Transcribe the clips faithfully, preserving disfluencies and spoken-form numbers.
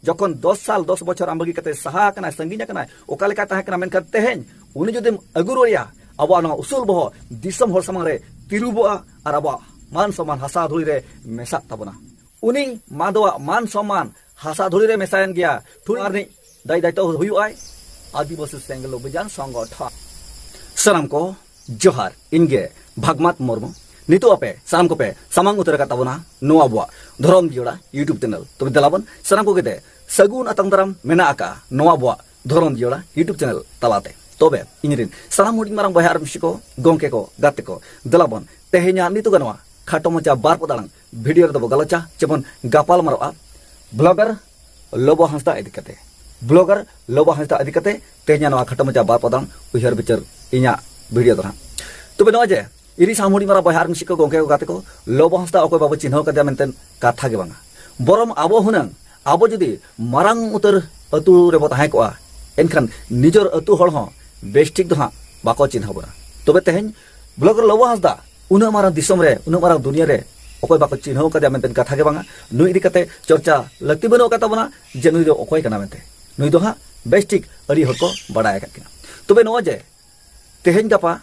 ᱡᱚᱠᱷᱚᱱ ᱫᱚᱥ ᱥᱟᱞ ᱫᱚᱥ ᱵᱚᱪᱷᱚᱨ ᱟᱢᱵᱟᱜᱤ ᱠᱟᱛᱮ ᱥᱟᱦᱟ ᱟᱠᱟᱱᱟᱭ, ᱥᱟᱺᱜᱤᱧ ᱟᱠᱟᱱᱟᱭ, ᱚᱠᱟ ᱞᱮᱠᱟᱭ ᱛᱟᱦᱮᱸ ᱠᱟᱱᱟ, ᱢᱮᱱᱠᱷᱟᱱ ᱛᱮᱦᱮᱧ ᱩᱱᱤ ᱡᱩᱫᱤᱢ ᱟᱹᱜᱩ ᱨᱩᱣᱟᱹᱲᱮᱭᱟ, ᱟᱵᱚᱣᱟᱜ ᱱᱚᱣᱟ ᱩᱥᱩᱞ ᱵᱚᱦᱚᱜ ᱫᱤᱥᱚᱢ ᱦᱚᱲ ᱥᱟᱢᱟᱝ ᱨᱮ ᱛᱤᱨᱩᱵᱚᱜᱼᱟ ᱟᱨ ᱟᱵᱚᱣᱟᱜ ᱢᱟᱱ ᱥᱚᱢᱢᱟᱱ ᱦᱟᱥᱟ ᱫᱷᱩᱲᱤ ᱨᱮ ᱢᱮᱥᱟᱜ ᱛᱟᱵᱚᱱᱟ᱾ ᱩᱱᱤ ᱢᱟᱫᱚᱣᱟᱜ ᱢᱟᱱ ᱥᱚᱢᱢᱟᱱ ᱦᱟᱥᱟ ᱫᱷᱩᱲᱤ ᱨᱮ ᱢᱮᱥᱟᱭᱮᱱ ᱜᱮᱭᱟ᱾ ᱴᱷᱩᱲ ᱨᱤᱱᱤᱡ ᱫᱟᱭ ᱫᱟᱭᱤᱛᱛᱚ ᱦᱩᱭᱩᱜᱼᱟᱭ ᱟᱹᱫᱤᱵᱟᱹᱥᱤ ᱥᱮᱸᱜᱮᱞ ᱚᱵᱷᱤᱡᱟᱱ ᱥᱚᱝᱜᱚᱴᱷᱚᱱ᱾ ᱥᱟᱱᱟᱢ ᱠᱚ ᱡᱚᱦᱟᱨ, ᱤᱧ ᱜᱮ ᱵᱷᱟᱜᱽᱢᱟᱛ ᱢᱩᱨᱢᱩ᱾ ᱱᱤᱛᱚᱜ ᱟᱯᱮ ᱥᱟᱱᱟᱢ ᱠᱚᱯᱮ ᱥᱟᱢᱟᱝ ᱩᱛᱟᱹᱨ ᱟᱠᱟᱫ ᱛᱟᱵᱚᱱᱟ ᱱᱚᱣᱟ ᱟᱵᱚᱣᱟᱜ ᱫᱷᱚᱨᱚᱢ ᱡᱤᱭᱟᱹᱲᱟ YouTube ᱪᱮᱱᱮᱞ᱾ ᱛᱚᱵᱮ ᱫᱮᱞᱟ ᱵᱚᱱ ᱥᱟᱱᱟᱢ ᱠᱚᱜᱮ ᱛᱮ ᱥᱟᱹᱜᱩᱱ ᱟᱛᱟᱝ ᱫᱟᱨᱟᱢ ᱢᱮᱱᱟᱜ ᱟᱠᱟᱫᱼᱟ ᱱᱚᱣᱟ ᱟᱵᱚᱣᱟᱜ ᱫᱷᱚᱨᱚᱢ ᱡᱤᱭᱟᱹᱲᱟ YouTube ᱪᱮᱱᱮᱞ ᱛᱟᱞᱟᱛᱮ᱾ ᱛᱚᱵᱮ ᱤᱧ ᱨᱤᱱ ᱥᱟᱱᱟᱢ ᱦᱩᱰᱤᱧ ᱢᱟᱨᱟᱝ ᱵᱚᱭᱦᱟ ᱟᱨ ᱢᱤᱥᱤ ᱠᱚ, ᱜᱚᱢᱠᱮ ᱠᱚ, ᱜᱟᱛᱮ ᱠᱚ, ᱫᱮᱞᱟ ᱵᱚᱱ ᱛᱮᱦᱮᱧᱟᱜ ᱱᱤᱛᱚᱜ ᱱᱚᱣᱟ ᱠᱷᱟᱴᱚ ᱢᱟᱪᱷᱟ ᱵᱟᱨ ᱯᱚᱫ ᱟᱲᱟᱝ ᱵᱷᱤᱰᱤᱭᱳ ᱨᱮᱫᱚ ᱵᱚ ᱜᱟᱞᱚᱪᱟ, ᱪᱮᱵᱚᱱ ᱜᱟᱯᱟᱞ ᱢᱟᱨᱟᱜᱼᱟ ᱵᱞᱚᱜᱟᱨ ᱞᱚᱵᱚ ᱦᱟᱸᱥᱫᱟ ᱤᱫᱤ ᱠᱟᱛᱮ᱾ ᱵᱞᱚᱜᱟᱨ ᱞᱚᱵᱚ ᱦᱟᱸᱥᱫᱟ ᱤᱫᱤ ᱠᱟᱛᱮ ᱛᱮᱦᱮᱧᱟᱜ ᱱᱚᱣᱟ ᱠᱷᱟᱴᱚ ᱢᱟᱪᱷᱟ ᱵᱟᱨ ᱯᱚᱫ ᱟᱲᱟᱝ ᱩᱭᱦᱟᱹᱨ ᱵᱤᱪᱟᱹᱨ ᱤᱧᱟᱹᱜ ᱵᱷᱤᱰᱤᱭᱳ ᱫᱚ ᱱᱟᱦᱟᱜ᱾ ᱛᱚᱵᱮ ᱱᱚᱜᱼᱚᱭ ᱡᱮ ᱤᱨᱤ ᱥᱟᱢᱦᱩᱲᱤ ᱢᱟᱨᱟ ᱵᱚᱭᱦᱟ ᱟᱨ ᱢᱤᱥᱤ ᱠᱚ, ᱜᱚᱢᱠᱮ ᱠᱚ, ᱜᱟᱛᱮ ᱠᱚ, ᱞᱚᱵᱚ ᱦᱟᱸᱥᱫᱟ ᱚᱠᱚᱭ ᱵᱟᱵᱚ ᱪᱤᱱᱦᱟᱹᱣ ᱠᱟᱫᱮᱭᱟ ᱢᱮᱱᱛᱮ ᱠᱟᱛᱷᱟ ᱜᱮ ᱵᱟᱝᱟ᱾ ᱵᱚᱨᱚᱢ ᱟᱵᱚ ᱦᱩᱱᱟᱹᱝ, ᱟᱵᱚ ᱡᱩᱫᱤ ᱢᱟᱨᱟᱝ ᱩᱛᱟᱹᱨ ᱟᱹᱛᱩ ᱨᱮᱵᱚ ᱛᱟᱦᱮᱸ ᱠᱚᱜᱼᱟ, ᱮᱱᱠᱷᱟᱱ ᱱᱤᱡᱚᱨ ᱟᱹᱛᱩ ᱦᱚᱲ ᱦᱚᱸ ᱵᱮᱥ ᱴᱷᱤᱠ ᱫᱚ ᱦᱟᱸᱜ ᱵᱟᱠᱚ ᱪᱤᱱᱦᱟᱹᱣ ᱵᱚᱱᱟ᱾ ᱛᱚᱵᱮ ᱛᱮᱦᱮᱧ ᱵᱞᱚᱜᱟᱨ ᱞᱚᱵᱚ ᱦᱟᱸᱥᱫᱟ ᱩᱱᱟᱹᱜ ᱢᱟᱨᱟᱝ ᱫᱤᱥᱚᱢ ᱨᱮ, ᱩᱱᱟᱹᱜ ᱢᱟᱨᱟᱝ ᱫᱩᱱᱤᱭᱟᱹ ᱨᱮ ᱚᱠᱚᱭ ᱵᱟᱠᱚ ᱪᱤᱱᱦᱟᱹᱣ ᱠᱟᱫᱮᱭᱟ ᱢᱮᱱᱛᱮ ᱠᱟᱛᱷᱟ ᱜᱮ ᱵᱟᱝᱟ᱾ ᱱᱩᱭ ᱤᱫᱤ ᱠᱟᱛᱮ ᱪᱚᱨᱪᱟ ᱞᱟᱹᱠᱛᱤ ᱵᱟᱹᱱᱩᱜ ᱟᱠᱟᱫ ᱛᱟᱵᱚᱱᱟ ᱡᱮ ᱱᱩᱭ ᱫᱚ ᱚᱠᱚᱭ ᱠᱟᱱᱟ ᱢᱮᱱᱛᱮ᱾ ᱱᱩᱭ ᱫᱚ ᱦᱟᱸᱜ ᱵᱮᱥ ᱴᱷᱤᱠ ᱟᱹᱰᱤ ᱦᱚᱲ ᱠᱚ ᱵᱟᱰᱟᱭ ᱟᱠᱟᱫ ᱠᱤᱱᱟ᱾ ᱛᱚᱵᱮ ᱱᱚᱜᱼᱚᱭ ᱡᱮ ᱛᱮᱦᱮᱧ ᱜᱟᱯᱟ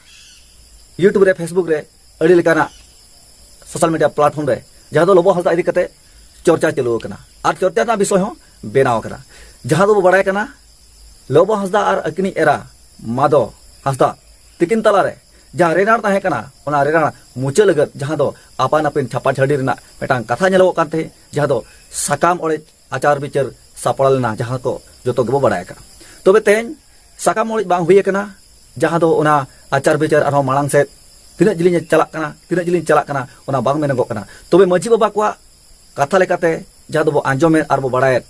YouTube ᱨᱮ, Facebook ᱨᱮ, ᱟᱹᱰᱤ ᱞᱮᱠᱟᱱᱟᱜ ᱥᱳᱥᱟᱞ ᱢᱤᱰᱤᱭᱟ ᱯᱞᱟᱴᱯᱷᱚᱨᱢ ᱨᱮ ᱡᱟᱦᱟᱸ ᱫᱚ ᱞᱚᱵᱚ ᱦᱟᱸᱥᱫᱟ ᱤᱫᱤ ᱠᱟᱛᱮ ᱪᱚᱨᱪᱟ ᱪᱟᱹᱞᱩ ᱟᱠᱟᱱᱟ ᱟᱨ ᱪᱚᱨᱪᱟ ᱨᱮᱱᱟᱜ ᱵᱤᱥᱚᱭ ᱦᱚᱸ ᱵᱮᱱᱟᱣ ᱟᱠᱟᱱᱟ᱾ ᱡᱟᱦᱟᱸ ᱫᱚᱵᱚ ᱵᱟᱲᱟᱭ ᱠᱟᱱᱟ ᱞᱚᱵᱚ ᱦᱟᱸᱥᱫᱟ ᱟᱨ ᱟᱹᱠᱤᱱᱤᱡ ᱮᱨᱟ ᱢᱟᱫᱚ ᱦᱟᱸᱥᱫᱟ ᱛᱤᱠᱤᱱ ᱛᱟᱞᱟᱨᱮ ᱡᱟᱦᱟᱸ ᱨᱮᱱᱟᱲ ᱛᱟᱦᱮᱸ ᱠᱟᱱᱟ, ᱚᱱᱟ ᱨᱮᱱᱟᱲ ᱢᱩᱪᱟᱹᱫ ᱞᱟᱹᱜᱤᱫ ᱡᱟᱦᱟᱸ ᱫᱚ ᱟᱯᱟᱱ ᱟᱹᱯᱤᱱ ᱪᱷᱟᱯᱟ ᱪᱷᱟᱹᱰᱤ ᱨᱮᱱᱟᱜ ᱢᱤᱫᱴᱟᱝ ᱠᱟᱛᱷᱟ ᱧᱮᱞᱚᱜᱚᱜ ᱠᱟᱱ ᱛᱟᱦᱮᱸᱫ, ᱡᱟᱦᱟᱸ ᱫᱚ ᱥᱟᱠᱟᱢ ᱚᱲᱮᱡ ᱟᱪᱟᱨ ᱵᱤᱪᱟᱹᱨ ᱥᱟᱯᱲᱟᱣ ᱞᱮᱱᱟ, ᱡᱟᱦᱟᱸ ᱠᱚ ᱡᱚᱛᱚ ᱜᱮᱵᱚ ᱵᱟᱲᱟᱭ ᱟᱠᱟᱫᱼᱟ᱾ ᱛᱚᱵᱮ ᱛᱮᱦᱮᱧ ᱥᱟᱠᱟᱢ ᱚᱲᱮᱡ ᱵᱟᱝ ᱦᱩᱭ ᱟᱠᱟᱱᱟ, ᱡᱟᱦᱟᱸ ᱫᱚ ᱚᱱᱟ ᱟᱪᱟᱨ ᱵᱤᱪᱟᱹᱨ ᱟᱨᱦᱚᱸ ᱢᱟᱲᱟᱝ ᱥᱮᱫ ᱛᱤᱱᱟᱹᱜ ᱡᱤᱞᱤᱧ ᱮ ᱪᱟᱞᱟᱜ ᱠᱟᱱᱟ, ᱛᱤᱱᱟᱹᱜ ᱡᱤᱞᱤᱧ ᱪᱟᱞᱟᱜ ᱠᱟᱱᱟ, ᱚᱱᱟ ᱵᱟᱝ ᱢᱮᱱᱚᱜᱚᱜ ᱠᱟᱱᱟ᱾ ᱛᱚᱵᱮ ᱢᱟᱹᱡᱷᱤ ᱵᱟᱵᱟ ᱠᱚᱣᱟᱜ ᱠᱟᱛᱷᱟ ᱞᱮᱠᱟᱛᱮ ᱡᱟᱦᱟᱸ ᱫᱚᱵᱚ ᱟᱸᱡᱚᱢᱮᱫ ᱟᱨ ᱵᱚ ᱵᱟᱲᱟᱭᱮᱫ,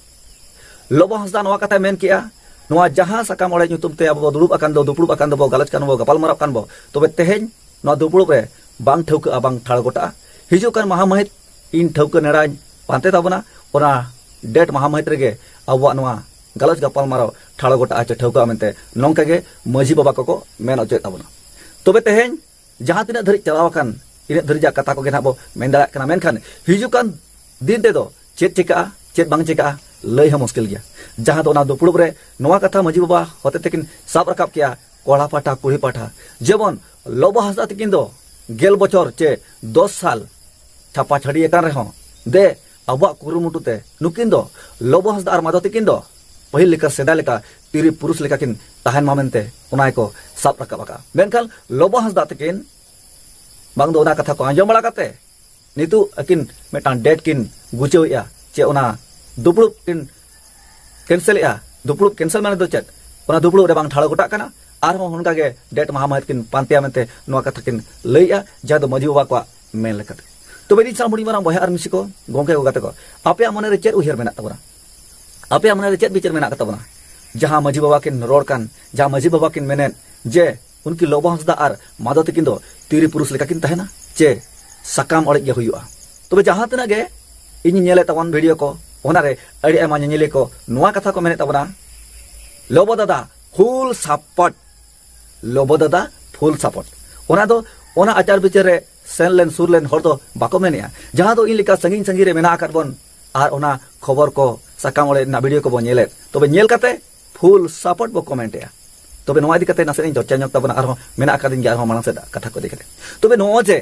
ᱞᱚᱵᱚ ᱦᱟᱸᱥᱫᱟ ᱱᱚᱣᱟ ᱠᱟᱛᱷᱟᱭ ᱢᱮᱱ ᱠᱮᱜᱼᱟ, ᱱᱚᱣᱟ ᱡᱟᱦᱟᱸ ᱥᱟᱠᱟᱢ ᱚᱲᱮᱡ ᱧᱩᱛᱩᱢ ᱛᱮ ᱟᱵᱚ ᱵᱚ ᱫᱩᱲᱩᱵ ᱟᱠᱟᱱ ᱫᱚ, ᱫᱩᱯᱲᱩᱵ ᱟᱠᱟᱱ ᱫᱚᱵᱚ, ᱜᱟᱞᱚᱪ ᱠᱟᱱ ᱵᱚ, ᱜᱟᱯᱟᱞ ᱢᱟᱨᱟᱣ ᱠᱟᱱ ᱵᱚ, ᱛᱚᱵᱮ ᱛᱮᱦᱮᱧ ᱱᱚᱣᱟ ᱫᱩᱯᱲᱩᱵ ᱨᱮ ᱵᱟᱝ ᱴᱷᱟᱹᱣᱠᱟᱹᱜᱼᱟ, ᱵᱟᱝ ᱴᱷᱟᱲ ᱜᱚᱴᱟᱜᱼᱟ᱾ ᱦᱤᱡᱩᱜ ᱠᱟᱱ ᱢᱟᱦᱟ ᱢᱟᱹᱦᱤᱛ ᱤᱧ ᱴᱷᱟᱹᱣᱠᱟᱹ ᱱᱮᱰᱟᱧ ᱯᱟᱱᱛᱮ ᱛᱟᱵᱚᱱᱟ, ᱚᱱᱟ ᱰᱮᱴ ᱢᱟᱦᱟ ᱢᱟᱹᱦᱤᱛ ᱨᱮᱜᱮ ᱟᱵᱚᱣᱟᱜ ᱱᱚᱣᱟ ᱜᱟᱞᱚᱪ ᱜᱟᱯᱟᱞ ᱢᱟᱨᱟᱣ ᱴᱷᱟᱲ ᱜᱚᱴᱟᱜᱼᱟ ᱪᱮ ᱴᱷᱟᱹᱣᱠᱟᱹᱜᱼᱟ ᱢᱮᱱᱛᱮ ᱱᱚᱝᱠᱟ ᱜᱮ ᱢᱟᱹᱡᱷᱤ ᱵᱟᱵᱟ ᱠᱚᱠᱚ ᱢᱮᱱ ᱚᱪᱚᱭᱮᱫ ᱛᱟᱵᱚᱱᱟ᱾ ᱛᱚᱵᱮ ᱛᱮᱦᱮᱧ ᱡᱟᱦᱟᱸ ᱛᱤᱱᱟᱹᱜ ᱫᱷᱟᱹᱨᱤᱡ ᱪᱟᱞᱟᱣ ᱟᱠᱟᱱ, ᱤᱱᱟᱹᱜ ᱫᱷᱟᱹᱨᱤᱡᱟᱜ ᱠᱟᱛᱷᱟ ᱠᱚᱜᱮ ᱱᱟᱦᱟᱜ ᱵᱚ ᱢᱮᱱ ᱫᱟᱲᱮᱭᱟᱜ ᱠᱟᱱᱟ᱾ ᱢᱮᱱᱠᱷᱟᱱ ᱦᱤᱡᱩᱜ ᱠᱟᱱ ᱫᱤᱱ ᱛᱮᱫᱚ ᱪᱮᱫ ᱪᱤᱠᱟᱹᱜᱼᱟ, ᱪᱮᱫ ᱵᱟᱝ ᱪᱮᱠᱟᱜᱼᱟ, ᱞᱟᱹᱭ ᱦᱚᱸ ᱢᱩᱥᱠᱤᱞ ᱜᱮᱭᱟ᱾ ᱡᱟᱦᱟᱸ ᱫᱚ ᱚᱱᱟ ᱫᱩᱯᱲᱩᱵ ᱨᱮ ᱱᱚᱣᱟ ᱠᱟᱛᱷᱟ ᱢᱟᱹᱡᱷᱤ ᱵᱟᱵᱟ ᱦᱚᱛᱮ ᱛᱮᱠᱤᱱ ᱥᱟᱵ ᱨᱟᱠᱟᱵ ᱠᱮᱜᱼᱟ, ᱠᱚᱲᱟ ᱯᱟᱦᱴᱟ ᱠᱩᱲᱤ ᱯᱟᱦᱴᱟ, ᱡᱮᱢᱚᱱ ᱞᱚᱵᱚ ᱦᱟᱸᱥᱫᱟ ᱛᱤᱠᱤᱱ ᱫᱚ ᱜᱮᱞ ᱵᱚᱪᱷᱚᱨ ᱪᱮ ᱫᱚᱥ ᱥᱟᱞ ᱪᱷᱟᱯᱟ ᱪᱷᱟᱹᱰᱤ ᱟᱠᱟᱱ ᱨᱮᱦᱚᱸ, ᱫᱮ ᱟᱵᱚᱣᱟᱜ ᱠᱩᱨᱩᱢᱩᱴᱩ ᱛᱮ ᱱᱩᱠᱤᱱ ᱫᱚ, ᱞᱚᱵᱚ ᱦᱟᱸᱥᱫᱟ ᱟᱨ ᱢᱟᱫᱚ ᱛᱤᱠᱤᱱ ᱫᱚ ᱯᱟᱹᱦᱤᱞ ᱞᱮᱠᱟ, ᱥᱮᱫᱟᱭ ᱞᱮᱠᱟ ᱛᱤᱨᱤ ᱯᱩᱨᱩᱥ ᱞᱮᱠᱟ ᱠᱤᱱ ᱛᱟᱦᱮᱱ ᱢᱟ ᱢᱮᱱᱛᱮ ᱚᱱᱟ ᱜᱮᱠᱚ ᱥᱟᱵ ᱨᱟᱠᱟᱵ ᱟᱠᱟᱫᱼᱟ᱾ ᱢᱮᱱᱠᱷᱟᱱ ᱞᱚᱵᱚ ᱦᱟᱸᱥᱫᱟ ᱛᱤᱠᱤᱱ ᱵᱟᱝ ᱫᱚ ᱚᱱᱟ ᱠᱟᱛᱷᱟ ᱠᱚ ᱟᱸᱡᱚᱢ ᱵᱟᱲᱟ ᱠᱟᱛᱮ ᱱᱤᱛᱚᱜ ᱟᱹᱠᱤᱱ ᱢᱤᱫᱴᱟᱝ ᱰᱮᱴ ᱠᱤᱱ ᱜᱩᱪᱟᱹᱣᱮᱫᱼᱟ, ᱪᱮ ᱚᱱᱟ ᱫᱩᱯᱲᱩᱵ ᱠᱤᱱ ᱠᱮᱱᱥᱮᱞᱮᱫᱼᱟ᱾ ᱫᱩᱯᱲᱩᱵ ᱠᱮᱱᱥᱮᱞ ᱢᱟᱱᱮ ᱫᱚ ᱪᱮᱫ? ᱚᱱᱟ ᱫᱩᱯᱲᱩᱵ ᱨᱮ ᱵᱟᱝ ᱴᱷᱟᱲᱚ ᱜᱚᱴᱟᱜ ᱠᱟᱱᱟ᱾ ᱟᱨᱦᱚᱸ ᱚᱱᱠᱟ ᱜᱮ ᱰᱮᱴ ᱢᱟᱦᱟ ᱢᱟᱹᱦᱤᱛ ᱠᱤᱱ ᱯᱟᱱᱛᱮᱭᱟ ᱢᱮᱱᱛᱮ ᱱᱚᱣᱟ ᱠᱟᱛᱷᱟ ᱠᱤᱱ ᱞᱟᱹᱭᱮᱫᱼᱟ, ᱡᱟᱦᱟᱸ ᱫᱚ ᱢᱟᱹᱡᱷᱤ ᱵᱟᱵᱟ ᱠᱚᱣᱟᱜ ᱢᱮᱱ ᱞᱮᱠᱟᱛᱮ᱾ ᱛᱚᱵᱮ ᱤᱧ ᱥᱟᱶ ᱦᱩᱰᱤᱧ ᱢᱟᱨᱟᱝ ᱵᱚᱭᱦᱟ ᱟᱨ ᱢᱤᱥᱤ ᱠᱚ, ᱜᱚᱢᱠᱮ ᱠᱚ, ᱜᱟᱛᱮ ᱠᱚ, ᱟᱯᱮᱭᱟᱜ ᱢᱚᱱᱮ ᱨᱮ ᱪᱮᱫ ᱩᱭᱦᱟᱹᱨ ᱢᱮᱱᱟᱜ ᱛᱟᱵᱚᱱᱟ? ᱟᱯᱮᱭᱟᱜ ᱢᱚᱱᱮ ᱨᱮ ᱪᱮᱫ ᱵᱤᱪᱟᱹᱨ ᱢᱮᱱᱟᱜ ᱛᱟᱵᱚᱱᱟ? ᱡᱟᱦᱟᱸ ᱢᱟᱹᱡᱷᱤ ᱵᱟᱵᱟ ᱠᱤᱱ ᱨᱚᱲ ᱠᱟᱱ, ᱡᱟᱦᱟᱸ ᱢᱟᱹᱡᱷᱤ ᱵᱟᱵᱟ ᱠᱤᱱ ᱢᱮᱱᱮᱫ ᱡᱮ ᱩᱱᱠᱤᱱ ᱞᱚᱵᱚ ᱦᱟᱸᱥᱫᱟ ᱟᱨ ᱢᱟᱫᱚ ᱛᱤᱠᱤᱱ ᱫᱚ ᱛᱤᱨᱤ ᱯᱩᱨᱩᱥ ᱞᱮᱠᱟ ᱠᱤᱱ ᱛᱟᱦᱮᱱᱟ, ᱪᱮ ᱥᱟᱠᱟᱢ ᱚᱲᱮᱡ ᱜᱮ ᱦᱩᱭᱩᱜᱼᱟ? ᱛᱚᱵᱮ ᱡᱟᱦᱟᱸ ᱛᱤᱱᱟᱹᱜ ᱜᱮ ᱤᱧ ᱧᱮᱞᱮᱫ ᱛᱟᱵᱚᱱ ᱵᱷᱤᱰᱤᱭᱳ ᱠᱚ, ᱚᱱᱟᱨᱮ ᱟᱹᱰᱤ ᱟᱭᱢᱟ ᱧᱮᱧᱮᱞᱤᱭᱟᱹ ᱠᱚ ᱱᱚᱣᱟ ᱠᱟᱛᱷᱟ ᱠᱚ ᱢᱮᱱᱮᱫ ᱛᱟᱵᱚᱱᱟ, ᱞᱚᱵᱚ ᱫᱟᱫᱟ ᱯᱷᱩᱞ ᱥᱟᱯᱳᱨᱴ, ᱞᱚᱵᱚ ᱫᱟᱫᱟ ᱯᱷᱩᱞ ᱥᱟᱯᱳᱨᱴ᱾ ᱚᱱᱟ ᱫᱚ ᱚᱱᱟ ᱟᱪᱟᱨ ᱵᱤᱪᱟᱹᱨ ᱨᱮ ᱥᱮᱱ ᱞᱮᱱ ᱥᱩᱨ ᱞᱮᱱ ᱦᱚᱲ ᱫᱚ ᱵᱟᱠᱚ ᱢᱮᱱᱮᱜᱼᱟ, ᱡᱟᱦᱟᱸ ᱫᱚ ᱤᱧ ᱞᱮᱠᱟ ᱥᱟᱺᱜᱤᱧ ᱥᱟᱺᱜᱤᱧ ᱨᱮ ᱢᱮᱱᱟᱜ ᱟᱠᱟᱫ ᱵᱚᱱ ᱟᱨ ᱚᱱᱟ ᱠᱷᱚᱵᱚᱨ ᱠᱚ, ᱥᱟᱠᱟᱢ ᱚᱲᱮᱡ ᱨᱮᱱᱟᱜ ᱵᱷᱤᱰᱤᱭᱳ ᱠᱚᱵᱚᱱ ᱧᱮᱞᱮᱫ, ᱛᱚᱵᱮ ᱧᱮᱞ ᱠᱟᱛᱮ ᱯᱷᱩᱞ ᱥᱟᱯᱳᱨᱴ ᱵᱚ ᱠᱚᱢᱮᱱᱴ ᱮᱜᱼᱟ᱾ ᱛᱚᱵᱮ ᱱᱚᱣᱟ ᱤᱫᱤ ᱠᱟᱛᱮ ᱱᱟᱥᱮ ᱤᱧ ᱪᱚᱨᱪᱟ ᱧᱚᱜ ᱛᱟᱵᱚᱱᱟ, ᱟᱨᱦᱚᱸ ᱢᱮᱱᱟᱜ ᱟᱠᱟᱫᱤᱧ ᱜᱮᱭᱟ ᱟᱨᱦᱚᱸ ᱢᱟᱲᱟᱝ ᱥᱮᱫ ᱠᱟᱛᱷᱟ ᱠᱚ ᱤᱫᱤ ᱠᱟᱛᱮ᱾ ᱛᱚᱵᱮ ᱱᱚᱜᱼᱚᱭ ᱡᱮ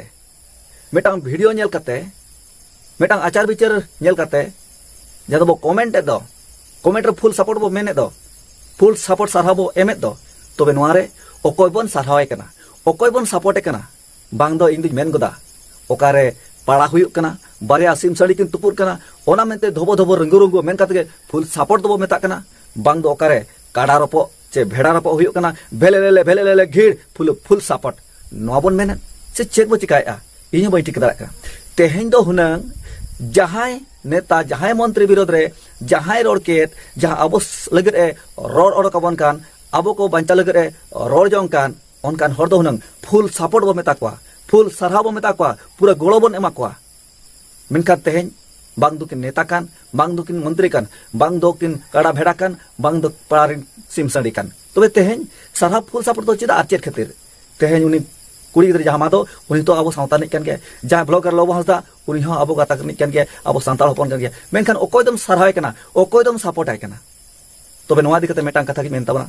ᱢᱤᱫᱴᱟᱝ ᱵᱷᱤᱰᱤᱭᱳ ᱧᱮᱞ ᱠᱟᱛᱮ, ᱢᱤᱫᱴᱟᱝ ᱟᱪᱟᱨ ᱵᱤᱪᱟᱹᱨ ᱧᱮᱞ ᱠᱟᱛᱮ, ᱡᱟᱦᱟᱸ ᱫᱚ ᱵᱚ ᱠᱚᱢᱮᱱᱴ ᱮᱫ ᱫᱚ, ᱠᱚᱢᱮᱱᱴ ᱨᱮ ᱯᱷᱩᱞ ᱥᱟᱯᱳᱨᱴ ᱵᱚ ᱢᱮᱱᱮᱫ ᱫᱚ, ᱯᱷᱩᱞ ᱥᱟᱯᱳᱨᱴ ᱥᱟᱨᱦᱟᱣ ᱵᱚ ᱮᱢᱮᱫ ᱫᱚ, ᱛᱚᱵᱮ ᱱᱚᱣᱟ ᱨᱮ ᱚᱠᱚᱭ ᱵᱚᱱ ᱥᱟᱨᱦᱟᱣᱮ ᱠᱟᱱᱟ, ᱚᱠᱚᱭ ᱵᱚᱱ ᱥᱟᱯᱳᱨᱴ ᱮ ᱠᱟᱱᱟ? ᱵᱟᱝ ᱫᱚ ᱤᱧ ᱫᱩᱧ ᱢᱮᱱ ᱜᱚᱫᱟ, ᱚᱠᱟᱨᱮ ᱯᱟᱲᱟ ᱦᱩᱭᱩᱜ ᱠᱟᱱᱟ, ᱵᱟᱨᱭᱟ ᱥᱤᱢ ᱥᱟᱹᱲᱤ ᱠᱤᱱ ᱛᱩᱯᱩᱫ ᱠᱟᱱᱟ, ᱚᱱᱟ ᱢᱮᱱᱛᱮ ᱫᱷᱚᱵᱚ ᱫᱷᱚᱵᱚ ᱨᱟᱹᱝᱜᱩ ᱨᱟᱹᱝᱜᱩ ᱢᱮᱱ ᱠᱟᱛᱮ ᱜᱮ ᱯᱷᱩᱞ ᱥᱟᱯᱳᱨᱴ ᱫᱚᱵᱚ ᱢᱮᱛᱟᱜ ᱠᱟᱱᱟ᱾ ᱵᱟᱝ ᱫᱚ ᱚᱠᱟᱨᱮ ᱠᱟᱰᱟ ᱨᱚᱯᱚᱜ ᱪᱮ ᱵᱷᱮᱲᱟ ᱨᱚᱯᱚᱜ ᱦᱩᱭᱩᱜ ᱠᱟᱱᱟ, ᱵᱷᱮᱞᱮ ᱞᱮᱞᱮ ᱵᱷᱮᱞᱮ ᱞᱮᱞᱮ ᱜᱷᱤᱲ ᱯᱷᱩᱞ, ᱯᱷᱩᱞ ᱥᱟᱯᱳᱨᱴ, ᱱᱚᱣᱟ ᱵᱚᱱ ᱢᱮᱱᱮᱫ ᱥᱮ ᱪᱮᱫ ᱵᱚ ᱪᱤᱠᱟᱭᱮᱫᱼᱟ? ᱤᱧ ᱦᱚᱸ ᱵᱟᱹᱧ ᱴᱷᱤᱠᱟᱹ ᱫᱟᱲᱮᱭᱟᱜ ᱠᱟᱱᱟ᱾ ᱛᱮᱦᱮᱧ ᱫᱚ ᱦᱩᱱᱟᱹᱝ ᱡᱟᱦᱟᱸᱭ ᱱᱮᱛᱟ, ᱡᱟᱦᱟᱸᱭ ᱢᱚᱱᱛᱨᱤ ᱵᱤᱨᱳᱫᱷ ᱨᱮ ᱡᱟᱦᱟᱸᱭ ᱨᱚᱲ ᱠᱮᱫ, ᱡᱟᱦᱟᱸ ᱟᱵᱚ ᱞᱟᱹᱜᱤᱫ ᱮ ᱨᱚᱲ ᱚᱰᱚᱠ ᱟᱵᱚᱱ ᱠᱟᱱ, ᱟᱵᱚ ᱠᱚ ᱵᱟᱧᱪᱟᱣ ᱞᱟᱹᱜᱤᱫ ᱮ ᱨᱚᱲ ᱡᱚᱝ ᱠᱟᱱ, ᱚᱱᱠᱟᱱ ᱦᱚᱲ ᱫᱚ ᱦᱩᱱᱟᱹᱝ ᱯᱷᱩᱞ ᱥᱟᱯᱳᱨᱴ ᱵᱚ ᱢᱮᱛᱟ ᱠᱚᱣᱟ, ᱯᱷᱩᱞ ᱥᱟᱨᱦᱟᱣ ᱵᱚ ᱢᱮᱛᱟ ᱠᱚᱣᱟ, ᱯᱩᱨᱟᱹ ᱜᱚᱲᱚ ᱵᱚᱱ ᱮᱢᱟ ᱠᱚᱣᱟ᱾ ᱢᱮᱱᱠᱷᱟᱱ ᱛᱮᱦᱮᱧ ᱵᱟᱝ ᱫᱚᱠᱤᱱ ᱱᱮᱛᱟ ᱠᱟᱱ, ᱵᱟᱝ ᱫᱚᱠᱤᱱ ᱢᱚᱱᱛᱨᱤ ᱠᱟᱱ, ᱵᱟᱝ ᱫᱚᱠᱤᱱ ᱠᱟᱲᱟ ᱵᱷᱮᱲᱟ ᱠᱟᱱ, ᱵᱟᱝ ᱫᱚ ᱯᱟᱲᱟ ᱨᱤᱱ ᱥᱤᱢ ᱥᱟᱺᱰᱤ ᱠᱟᱱ᱾ ᱛᱚᱵᱮ ᱛᱮᱦᱮᱧ ᱥᱟᱨᱦᱟᱣ ᱯᱷᱩᱞ ᱥᱟᱯᱳᱨᱴ ᱫᱚ ᱪᱮᱫᱟᱜ ᱟᱨ ᱪᱮᱫ ᱠᱷᱟᱹᱛᱤᱨ? ᱛᱮᱦᱮᱧ ᱩᱱᱤ ᱠᱩᱲᱤ ᱜᱤᱫᱽᱨᱟᱹ ᱡᱟᱦᱟᱸ ᱢᱟᱫᱚ, ᱩᱱᱤ ᱛᱚ ᱟᱵᱚ ᱥᱟᱶᱛᱟ ᱨᱤᱱᱤᱡ ᱠᱟᱱ ᱜᱮᱭᱟ᱾ ᱡᱟᱦᱟᱸᱭ ᱵᱞᱚᱜᱟᱨ ᱞᱚᱵᱚ ᱦᱟᱸᱥᱫᱟ, ᱩᱱᱤ ᱦᱚᱸ ᱟᱵᱚ ᱜᱟᱛᱟᱠ ᱨᱤᱱᱤᱡ ᱠᱟᱱ ᱜᱮᱭᱟ, ᱟᱵᱚ ᱥᱟᱱᱛᱟᱲ ᱦᱚᱯᱚᱱ ᱠᱟᱱ ᱜᱮᱭᱟ᱾ ᱢᱮᱱᱠᱷᱟᱱ ᱚᱠᱚᱭ ᱫᱚᱢ ᱥᱟᱨᱦᱟᱣᱮ ᱠᱟᱱᱟ, ᱚᱠᱚᱭ ᱫᱚᱢ ᱥᱟᱯᱳᱨᱴ ᱟᱭ ᱠᱟᱱᱟ? ᱛᱚᱵᱮ ᱱᱚᱣᱟ ᱤᱫᱤ ᱠᱟᱛᱮ ᱢᱤᱫᱴᱟᱝ ᱠᱟᱛᱷᱟ ᱜᱤᱧ ᱢᱮᱱ ᱛᱟᱵᱚᱱᱟ,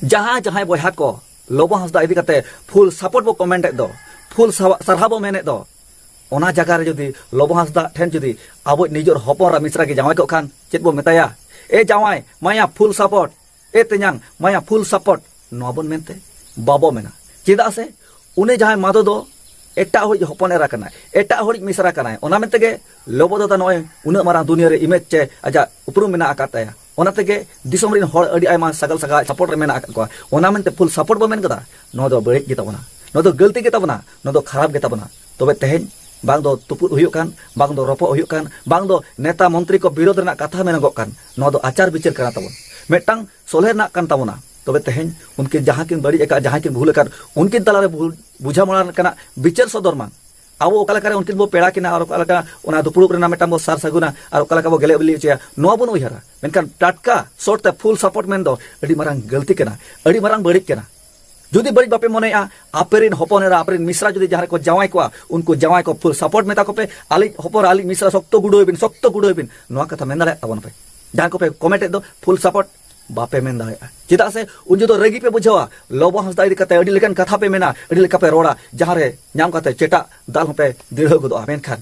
ᱡᱟᱦᱟᱸ ᱡᱟᱦᱟᱸᱭ ᱵᱚᱭᱦᱟ ᱠᱚ ᱞᱚᱵᱚ ᱦᱟᱸᱥᱫᱟ ᱤᱫᱤ ᱠᱟᱛᱮ ᱯᱷᱩᱞ ᱥᱟᱯᱳᱨᱴ ᱵᱚ ᱠᱚᱢᱮᱱᱴ ᱮᱫ ᱫᱚ, ᱯᱷᱩᱞ ᱥᱟᱣᱟ-, ᱥᱟᱨᱦᱟᱣ ᱵᱚ ᱢᱮᱱᱮᱫ ᱫᱚ, ᱚᱱᱟ ᱡᱟᱭᱜᱟ ᱨᱮ ᱡᱩᱫᱤ ᱞᱚᱵᱚ ᱦᱟᱸᱥᱫᱟ ᱴᱷᱮᱱ ᱡᱩᱫᱤ ᱟᱵᱚ ᱱᱤᱡᱮᱨ ᱦᱚᱯᱚᱱ ᱮᱨᱟ ᱢᱤᱥᱨᱟ ᱜᱮ ᱡᱟᱶᱟᱭ ᱠᱚᱜ ᱠᱷᱟᱱ, ᱪᱮᱫ ᱵᱚ ᱢᱮᱛᱟᱭᱟ? "ᱮ ᱡᱟᱶᱟᱭ, ᱢᱟᱭᱟ ᱯᱷᱩᱞ ᱥᱟᱯᱳᱨᱴ, ᱮ ᱛᱮᱧᱟᱝ, ᱢᱟᱭᱟ ᱯᱷᱩᱞ ᱥᱟᱯᱳᱨᱴ", ᱱᱚᱣᱟ ᱵᱚᱱ ᱢᱮᱱᱛᱮ ᱵᱟᱵᱚ ᱢᱮᱱᱟ᱾ ᱪᱮᱫᱟᱜ ᱥᱮ ᱩᱱᱤ ᱡᱟᱦᱟᱸᱭ ᱢᱟᱫᱚ ᱫᱚ ᱮᱴᱟᱜ ᱦᱚᱲᱤᱡ ᱦᱚᱯᱚᱱ ᱮᱨᱟ ᱠᱟᱱᱟᱭ, ᱮᱴᱟᱜ ᱦᱚᱲᱤᱡ ᱢᱤᱥᱨᱟ ᱠᱟᱱᱟᱭ᱾ ᱚᱱᱟ ᱢᱮᱱᱛᱮ ᱜᱮ ᱞᱚᱵᱚ ᱫᱟᱫᱟ ᱱᱚᱜᱼᱚᱭ ᱩᱱᱟᱹᱜ ᱢᱟᱨᱟᱝ ᱫᱩᱱᱤᱭᱟᱹ ᱨᱮ ᱤᱢᱮᱡᱽ ᱪᱮ ᱟᱡᱟᱜ ᱩᱯᱨᱩᱢ ᱢᱮᱱᱟᱜ ᱟᱠᱟᱫ ᱛᱟᱭᱟ᱾ ᱚᱱᱟ ᱛᱮᱜᱮ ᱫᱤᱥᱚᱢ ᱨᱮᱱ ᱦᱚᱲ ᱟᱹᱰᱤ ᱟᱭᱢᱟ ᱥᱟᱜᱟᱞ ᱥᱟᱜᱟᱭ ᱥᱟᱯᱳᱨᱴ ᱨᱮ ᱢᱮᱱᱟᱜ ᱟᱠᱟᱫ ᱠᱚᱣᱟ᱾ ᱚᱱᱟ ᱢᱮᱱᱛᱮ ᱯᱷᱩᱞ ᱥᱟᱯᱳᱨᱴ ᱵᱚ ᱢᱮᱱ ᱠᱟᱫᱟ, ᱱᱚᱣᱟ ᱫᱚ ᱵᱟᱹᱲᱤᱡ ᱜᱮ ᱛᱟᱵᱚᱱᱟ, ᱱᱚᱣᱟ ᱫᱚ ᱜᱟᱹᱞᱛᱤ ᱜᱮ ᱛᱟᱵᱚᱱᱟ, ᱱᱚᱣᱟ ᱫᱚ ᱠᱷᱟᱨᱟᱯ ᱜᱮ ᱛᱟᱵᱚᱱᱟ᱾ ᱛᱚᱵᱮ ᱛᱮᱦᱮᱧ ᱵᱟᱝ ᱫᱚ ᱛᱩᱯᱩᱫ ᱦᱩᱭᱩᱜ ᱠᱟᱱ, ᱵᱟᱝ ᱫᱚ ᱨᱚᱯᱚᱜ ᱦᱩᱭᱩᱜ ᱠᱟᱱ, ᱵᱟᱝ ᱫᱚ ᱱᱮᱛᱟ ᱢᱚᱱᱛᱨᱤ ᱠᱚ ᱵᱤᱨᱳᱫᱷ ᱨᱮᱱᱟᱜ ᱠᱟᱛᱷᱟ ᱢᱮᱱᱚᱜᱚᱜ ᱠᱟᱱ, ᱱᱚᱣᱟ ᱫᱚ ᱟᱪᱟᱨ ᱵᱤᱪᱟᱹᱨ ᱠᱟᱱᱟ ᱛᱟᱵᱚᱱ, ᱢᱤᱫᱴᱟᱝ ᱥᱚᱞᱦᱮ ᱨᱮᱱᱟᱜ ᱠᱟᱱ ᱛᱟᱵᱚᱱᱟ᱾ ᱛᱚᱵᱮ ᱛᱮᱦᱮᱧ ᱩᱱᱠᱤᱱ ᱡᱟᱦᱟᱸ ᱠᱤᱱ ᱵᱟᱹᱲᱤᱡ ᱟᱠᱟᱫ, ᱡᱟᱦᱟᱸᱭ ᱠᱤᱱ ᱵᱷᱩᱞ ᱟᱠᱟᱫ, ᱩᱱᱠᱤᱱ ᱛᱟᱞᱟᱨᱮ ᱵᱷᱩᱞ ᱵᱩᱡᱷᱟᱹᱣ ᱢᱚᱲᱟ ᱞᱮᱠᱟᱱᱟᱜ ᱵᱤᱪᱟᱹᱨ ᱥᱚᱫᱚᱨ ᱢᱟ᱾ ᱟᱵᱚ ᱚᱠᱟ ᱞᱮᱠᱟᱨᱮ ᱩᱱᱠᱤᱱ ᱵᱚ ᱯᱮᱲᱟ ᱠᱤᱱᱟ ᱟᱨ ᱚᱠᱟ ᱞᱮᱠᱟ ᱚᱱᱟ ᱫᱩᱯᱲᱩᱵ ᱨᱮᱱᱟᱜ ᱢᱤᱫᱴᱟᱝ ᱵᱚ ᱥᱟᱨ ᱥᱟᱹᱜᱩᱱᱟ ᱟᱨ ᱚᱠᱟ ᱞᱮᱠᱟ ᱵᱚ ᱜᱮᱞᱮ ᱵᱤᱞᱤ ᱦᱚᱪᱚᱭᱟ, ᱱᱚᱣᱟ ᱵᱚᱱ ᱩᱭᱦᱟᱹᱨᱟ᱾ ᱢᱮᱱᱠᱷᱟᱱ ᱴᱟᱴᱠᱟ ᱥᱚᱨᱴ ᱛᱮ ᱯᱷᱩᱞ ᱥᱟᱯᱳᱨᱴ ᱢᱮᱱ ᱫᱚ ᱟᱹᱰᱤ ᱢᱟᱨᱟᱝ ᱜᱟᱹᱞᱛᱤ ᱠᱟᱱᱟ, ᱟᱹᱰᱤ ᱢᱟᱨᱟᱝ ᱵᱟᱹᱲᱤᱡ ᱠᱟᱱᱟ᱾ ᱡᱩᱫᱤ ᱵᱟᱹᱲᱤᱡ ᱵᱟᱯᱮ ᱢᱚᱱᱮᱭᱟ, ᱟᱯᱮ ᱨᱮᱱ ᱦᱚᱯᱚᱱ ᱮᱨᱟ, ᱟᱯᱮ ᱨᱮᱱ ᱢᱤᱥᱨᱟ ᱡᱩᱫᱤ ᱡᱟᱦᱟᱸ ᱨᱮᱠᱚ ᱡᱟᱶᱟᱭ ᱠᱚᱣᱟ, ᱩᱱᱠᱩ ᱡᱟᱶᱟᱭ ᱠᱚ ᱯᱷᱩᱞ ᱥᱟᱯᱳᱨᱴ ᱢᱮᱛᱟ ᱠᱚᱯᱮ, "ᱟᱞᱮ ᱦᱚᱯᱚᱱ ᱮᱨᱟ, ᱟᱞᱮ ᱢᱤᱥᱨᱟ ᱥᱚᱠᱛᱚ ᱜᱩᱰᱟᱹᱣ ᱵᱤᱱ, ᱥᱚᱠᱛᱚ ᱜᱩᱰᱟᱹᱣ ᱵᱤᱱ", ᱱᱚᱣᱟ ᱠᱟᱛᱷᱟ ᱢᱮᱱ ᱫᱟᱲᱮᱭᱟᱜ ᱛᱟᱵᱚᱱ ᱯᱮ᱾ ᱡᱟᱦᱟᱸ ᱠᱚᱯᱮ ᱠᱚᱢᱮᱱᱴ ᱮᱫ ᱫᱚ ᱯᱷᱩᱞ ᱥᱟᱯᱳᱨᱴ, ᱵᱟᱯᱮ ᱢᱮᱱ ᱫᱟᱲᱮᱭᱟᱜᱼᱟ᱾ ᱪᱮᱫᱟᱜ ᱥᱮ ᱩᱱ ᱡᱚᱦᱚᱜ ᱫᱚ ᱨᱟᱹᱜᱤ ᱯᱮ ᱵᱩᱡᱷᱟᱹᱣᱟ, ᱞᱚᱵᱚ ᱦᱟᱸᱥᱫᱟ ᱤᱫᱤ ᱠᱟᱛᱮ ᱟᱹᱰᱤ ᱞᱮᱠᱟᱱ ᱠᱟᱛᱷᱟ ᱯᱮ ᱢᱮᱱᱟ, ᱟᱹᱰᱤ ᱞᱮᱠᱟ ᱯᱮ ᱨᱚᱲᱟ, ᱡᱟᱦᱟᱸ ᱨᱮ ᱧᱟᱢ ᱠᱟᱛᱮ ᱪᱮᱴᱟᱜ ᱫᱟᱞ ᱦᱚᱸᱯᱮ ᱫᱤᱲᱦᱟᱹᱣ ᱜᱚᱫᱚᱜᱼᱟ᱾ ᱢᱮᱱᱠᱷᱟᱱ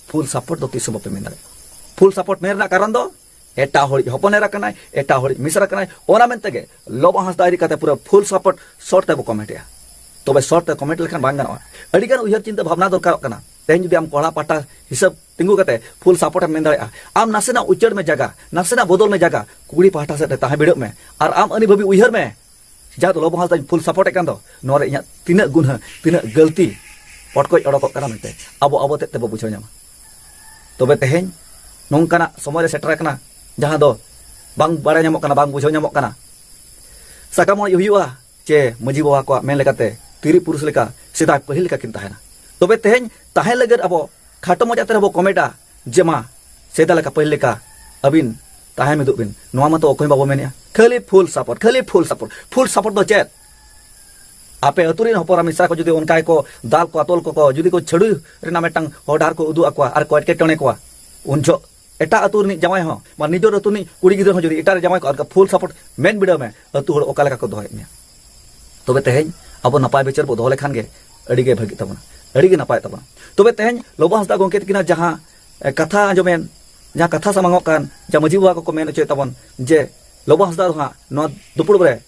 ᱯᱷᱩᱞ ᱥᱟᱯᱳᱨᱴ ᱫᱚ ᱛᱤᱥ ᱦᱚᱸ ᱵᱟᱯᱮ ᱢᱮᱱ ᱫᱟᱲᱮᱭᱟᱜᱼᱟ᱾ ᱯᱷᱩᱞ ᱥᱟᱯᱳᱨᱴ ᱢᱮᱱ ᱨᱮᱱᱟᱜ ᱠᱟᱨᱚᱱ ᱫᱚ ᱮᱴᱟᱜ ᱦᱚᱲᱤᱡ ᱦᱚᱯᱚᱱ ᱮᱨᱟ ᱠᱟᱱᱟᱭ, ᱮᱴᱟᱜ ᱦᱚᱲᱤᱡ ᱢᱤᱥᱨᱟ ᱠᱟᱱᱟᱭ, ᱚᱱᱟ ᱢᱮᱱᱛᱮ ᱜᱮ ᱞᱚᱵᱚ ᱦᱟᱸᱥᱫᱟ ᱤᱫᱤ ᱠᱟᱛᱮ ᱯᱩᱨᱟᱹ ᱯᱷᱩᱞ ᱥᱟᱯᱳᱨᱴ ᱥᱚᱨᱴ ᱛᱮᱵᱚ ᱠᱚᱢᱮᱱᱴ ᱮᱜᱼᱟ᱾ ᱛᱚᱵᱮ ᱥᱚᱨᱴ ᱛᱮ ᱠᱚᱢᱮᱱᱴ ᱞᱮᱠᱷᱟᱱ ᱵᱟᱝ ᱜᱟᱱᱚᱜᱼᱟ, ᱟᱹᱰᱤᱜᱟᱱ ᱩᱭᱦᱟᱹᱨ ᱪᱤᱱᱛᱟᱹ ᱵᱷᱟᱵᱽᱱᱟ ᱫᱚᱨᱠᱟᱨᱚᱜ ᱠᱟᱱᱟ᱾ ᱛᱮᱦᱮᱧ ᱡᱩᱫᱤ ᱟᱢ ᱠᱚᱲᱟ ᱯᱟᱦᱴᱟ ᱦᱤᱥᱟᱹᱵ ᱛᱤᱸᱜᱩ ᱠᱟᱛᱮ ᱯᱷᱩᱞ ᱥᱟᱯᱳᱨᱴ ᱮᱢ ᱢᱮᱱ ᱫᱟᱲᱮᱭᱟᱜᱼᱟ᱾ ᱟᱢ ᱱᱟᱥᱮᱱᱟᱜ ᱩᱪᱟᱹᱲ ᱢᱮ ᱡᱟᱭᱜᱟ, ᱱᱟᱥᱮᱱᱟᱜ ᱵᱚᱫᱚᱞ ᱢᱮ ᱡᱟᱭᱜᱟ, ᱠᱩᱲᱤ ᱯᱟᱦᱴᱟ ᱥᱮᱫ ᱨᱮ ᱛᱟᱦᱮᱸ ᱵᱷᱤᱲᱟᱹᱜ ᱢᱮ᱾ ᱟᱨ ᱟᱢ ᱟᱹᱱᱤ ᱵᱷᱟᱹᱵᱤ ᱩᱭᱦᱟᱹᱨ ᱢᱮ, ᱡᱟᱦᱟᱸ ᱫᱚ ᱞᱚᱵᱚ ᱦᱟᱸᱥᱫᱟᱧ ᱯᱷᱩᱞ ᱥᱟᱯᱳᱨᱴ ᱮᱫ ᱠᱟᱱ ᱫᱚ, ᱱᱚᱣᱟ ᱨᱮ ᱤᱧᱟᱹᱜ ᱛᱤᱱᱟᱹᱜ ᱜᱩᱱᱦᱟᱹ, ᱛᱤᱱᱟᱹᱜ ᱜᱟᱹᱞᱛᱤ ᱯᱚᱴᱠᱚᱡ ᱚᱰᱚᱠᱚᱜ ᱠᱟᱱᱟ ᱢᱮᱱᱛᱮ ᱟᱵᱚ ᱟᱵᱚ ᱛᱮᱫ ᱛᱮᱵᱚ ᱵᱩᱡᱷᱟᱹᱣ ᱧᱟᱢᱟ᱾ ᱛᱚᱵᱮ ᱛᱮᱦᱮᱧ ᱱᱚᱝᱠᱟᱱᱟᱜ ᱥᱚᱢᱚᱭ ᱨᱮ ᱥᱮᱴᱮᱨ ᱟᱠᱟᱱᱟ, ᱡᱟᱦᱟᱸ ᱫᱚ ᱵᱟᱝ ᱵᱟᱲᱟᱭ ᱧᱟᱢᱚᱜ ᱠᱟᱱᱟ, ᱵᱟᱝ ᱵᱩᱡᱷᱟᱹᱣ ᱧᱟᱢᱚᱜ ᱠᱟᱱᱟ᱾ ᱥᱟᱠᱟᱢ ᱚᱲᱮᱡ ᱦᱩᱭᱩᱜᱼᱟ ᱪᱮ ᱢᱟᱹᱡᱷᱤ ᱵᱟᱵᱟ ᱠᱚᱣᱟᱜ ᱢᱮᱱ ᱞᱮᱠᱟᱛᱮ ᱛᱤᱨᱤ ᱯᱩᱨᱩᱥ ᱞᱮᱠᱟ ᱥᱮᱫᱟᱭ ᱯᱟᱹᱦᱤᱞ ᱞᱮᱠᱟ ᱠᱤᱱ ᱛᱟᱦᱮᱱᱟ? ᱛᱚᱵᱮ ᱛᱮᱦᱮᱧ ᱛᱟᱦᱮᱸ ᱞᱟᱹᱜᱤᱫ ᱟᱵᱚ ᱠᱷᱟᱴᱚ ᱢᱟᱪᱷᱟ ᱛᱮ ᱨᱮᱦᱚᱸ ᱵᱚ ᱠᱚᱢᱮᱴᱟ ᱡᱮ, "ᱢᱟ, ᱥᱮᱫᱟᱭ ᱞᱮᱠᱟ, ᱯᱟᱹᱦᱤᱞ ᱞᱮᱠᱟ ᱟᱹᱵᱤᱱ ᱛᱟᱦᱮᱸ ᱢᱤᱫᱚᱜ ᱵᱤᱱ", ᱱᱚᱣᱟ ᱢᱟᱛᱚ ᱚᱠᱚᱭ ᱦᱚᱸ ᱵᱟᱵᱚ ᱢᱮᱱᱮᱜᱼᱟ᱾ ᱠᱷᱟᱹᱞᱤ ᱯᱷᱩᱞ ᱥᱟᱯᱳᱨᱴ, ᱠᱷᱟᱹᱞᱤ ᱯᱷᱩᱞ ᱥᱟᱯᱳᱨᱴ᱾ ᱯᱷᱩᱞ ᱥᱟᱯᱳᱨᱴ ᱫᱚ ᱪᱮᱫ? ᱟᱯᱮ ᱟᱹᱛᱩ ᱨᱮᱱ ᱦᱚᱯᱚᱱ ᱮᱨᱟ ᱢᱤᱥᱨᱟ ᱠᱚ ᱡᱩᱫᱤ ᱚᱱᱠᱟ ᱜᱮᱠᱚ ᱫᱟᱞ ᱠᱚᱣᱟ, ᱛᱚᱞ ᱠᱚᱠᱚ, ᱡᱩᱫᱤ ᱠᱚ ᱪᱷᱟᱹᱲᱩ ᱨᱮᱱᱟᱜ ᱢᱤᱫᱴᱟᱝ ᱦᱚᱨ ᱰᱟᱦᱟᱨ ᱠᱚ ᱩᱫᱩᱜ ᱟᱠᱚᱣᱟ ᱟᱨ ᱠᱚ ᱮᱴᱠᱮᱴᱚᱬᱮ ᱠᱚᱣᱟ, ᱩᱱ ᱡᱚᱦᱚᱜ ᱮᱴᱟᱜ ᱟᱹᱛᱩ ᱨᱤᱱᱤᱡ ᱡᱟᱶᱟᱭ ᱦᱚᱸ, ᱢᱟ ᱱᱤᱡᱮᱨ ᱟᱹᱛᱩ ᱨᱤᱱᱤᱡ ᱠᱩᱲᱤ ᱜᱤᱫᱽᱨᱟᱹ ᱦᱚᱸ ᱡᱩᱫᱤ ᱮᱴᱟᱜ ᱨᱮ ᱡᱟᱶᱟᱭ ᱠᱚᱜᱼᱟ, ᱚᱱᱠᱟ ᱯᱷᱩᱞ ᱥᱟᱯᱳᱨᱴ ᱢᱮᱱ ᱵᱤᱰᱟᱹᱣ ᱢᱮ, ᱟᱹᱛᱩ ᱦᱚᱲ ᱚᱠᱟ ᱞᱮᱠᱟ ᱠᱚ ᱫᱚᱦᱚᱭᱮᱫ ᱢᱮᱭᱟ᱾ ᱛᱚᱵᱮ ᱛᱮᱦᱮᱧ ᱟᱵᱚ ᱱᱟᱯᱟᱭ ᱵᱤᱪᱟᱹᱨ ᱵᱚ ᱫᱚᱦᱚ ᱞᱮᱠᱷᱟᱱ ᱜᱮ ᱟᱹᱰᱤ ᱜᱮ ᱵᱷᱟᱹᱜᱤᱜ ᱛᱟᱵᱚᱱᱟ, ᱟᱹᱰᱤ ᱜᱮ ᱱᱟᱯᱟᱭ ᱛᱟᱵᱚᱱᱟ᱾ ᱛᱚᱵᱮ ᱛᱮᱦᱮᱧ ᱞᱚᱵᱚ ᱦᱟᱸᱥᱫᱟ ᱜᱚᱢᱠᱮ ᱛᱟᱹᱠᱤᱱᱟᱜ ᱡᱟᱦᱟᱸ, ᱮ, ᱠᱟᱛᱷᱟ ᱟᱸᱡᱚᱢᱮᱱ, ᱡᱟᱦᱟᱸ ᱠᱟᱛᱷᱟ ᱥᱟᱢᱟᱝᱚᱜ ᱠᱟᱱ, ᱡᱟᱦᱟᱸ ᱢᱟᱹᱡᱷᱤ ᱵᱟᱵᱟ ᱠᱚᱠᱚ ᱢᱮᱱ ᱦᱚᱪᱚᱭᱮᱫ ᱛᱟᱵᱚᱱ ᱡᱮ ᱞᱚᱵᱚ ᱦᱟᱸᱥᱫᱟ ᱫᱚ ᱦᱟᱸᱜ ᱱᱚᱣᱟ ᱫᱩᱯᱲᱩᱵ ᱨᱮ,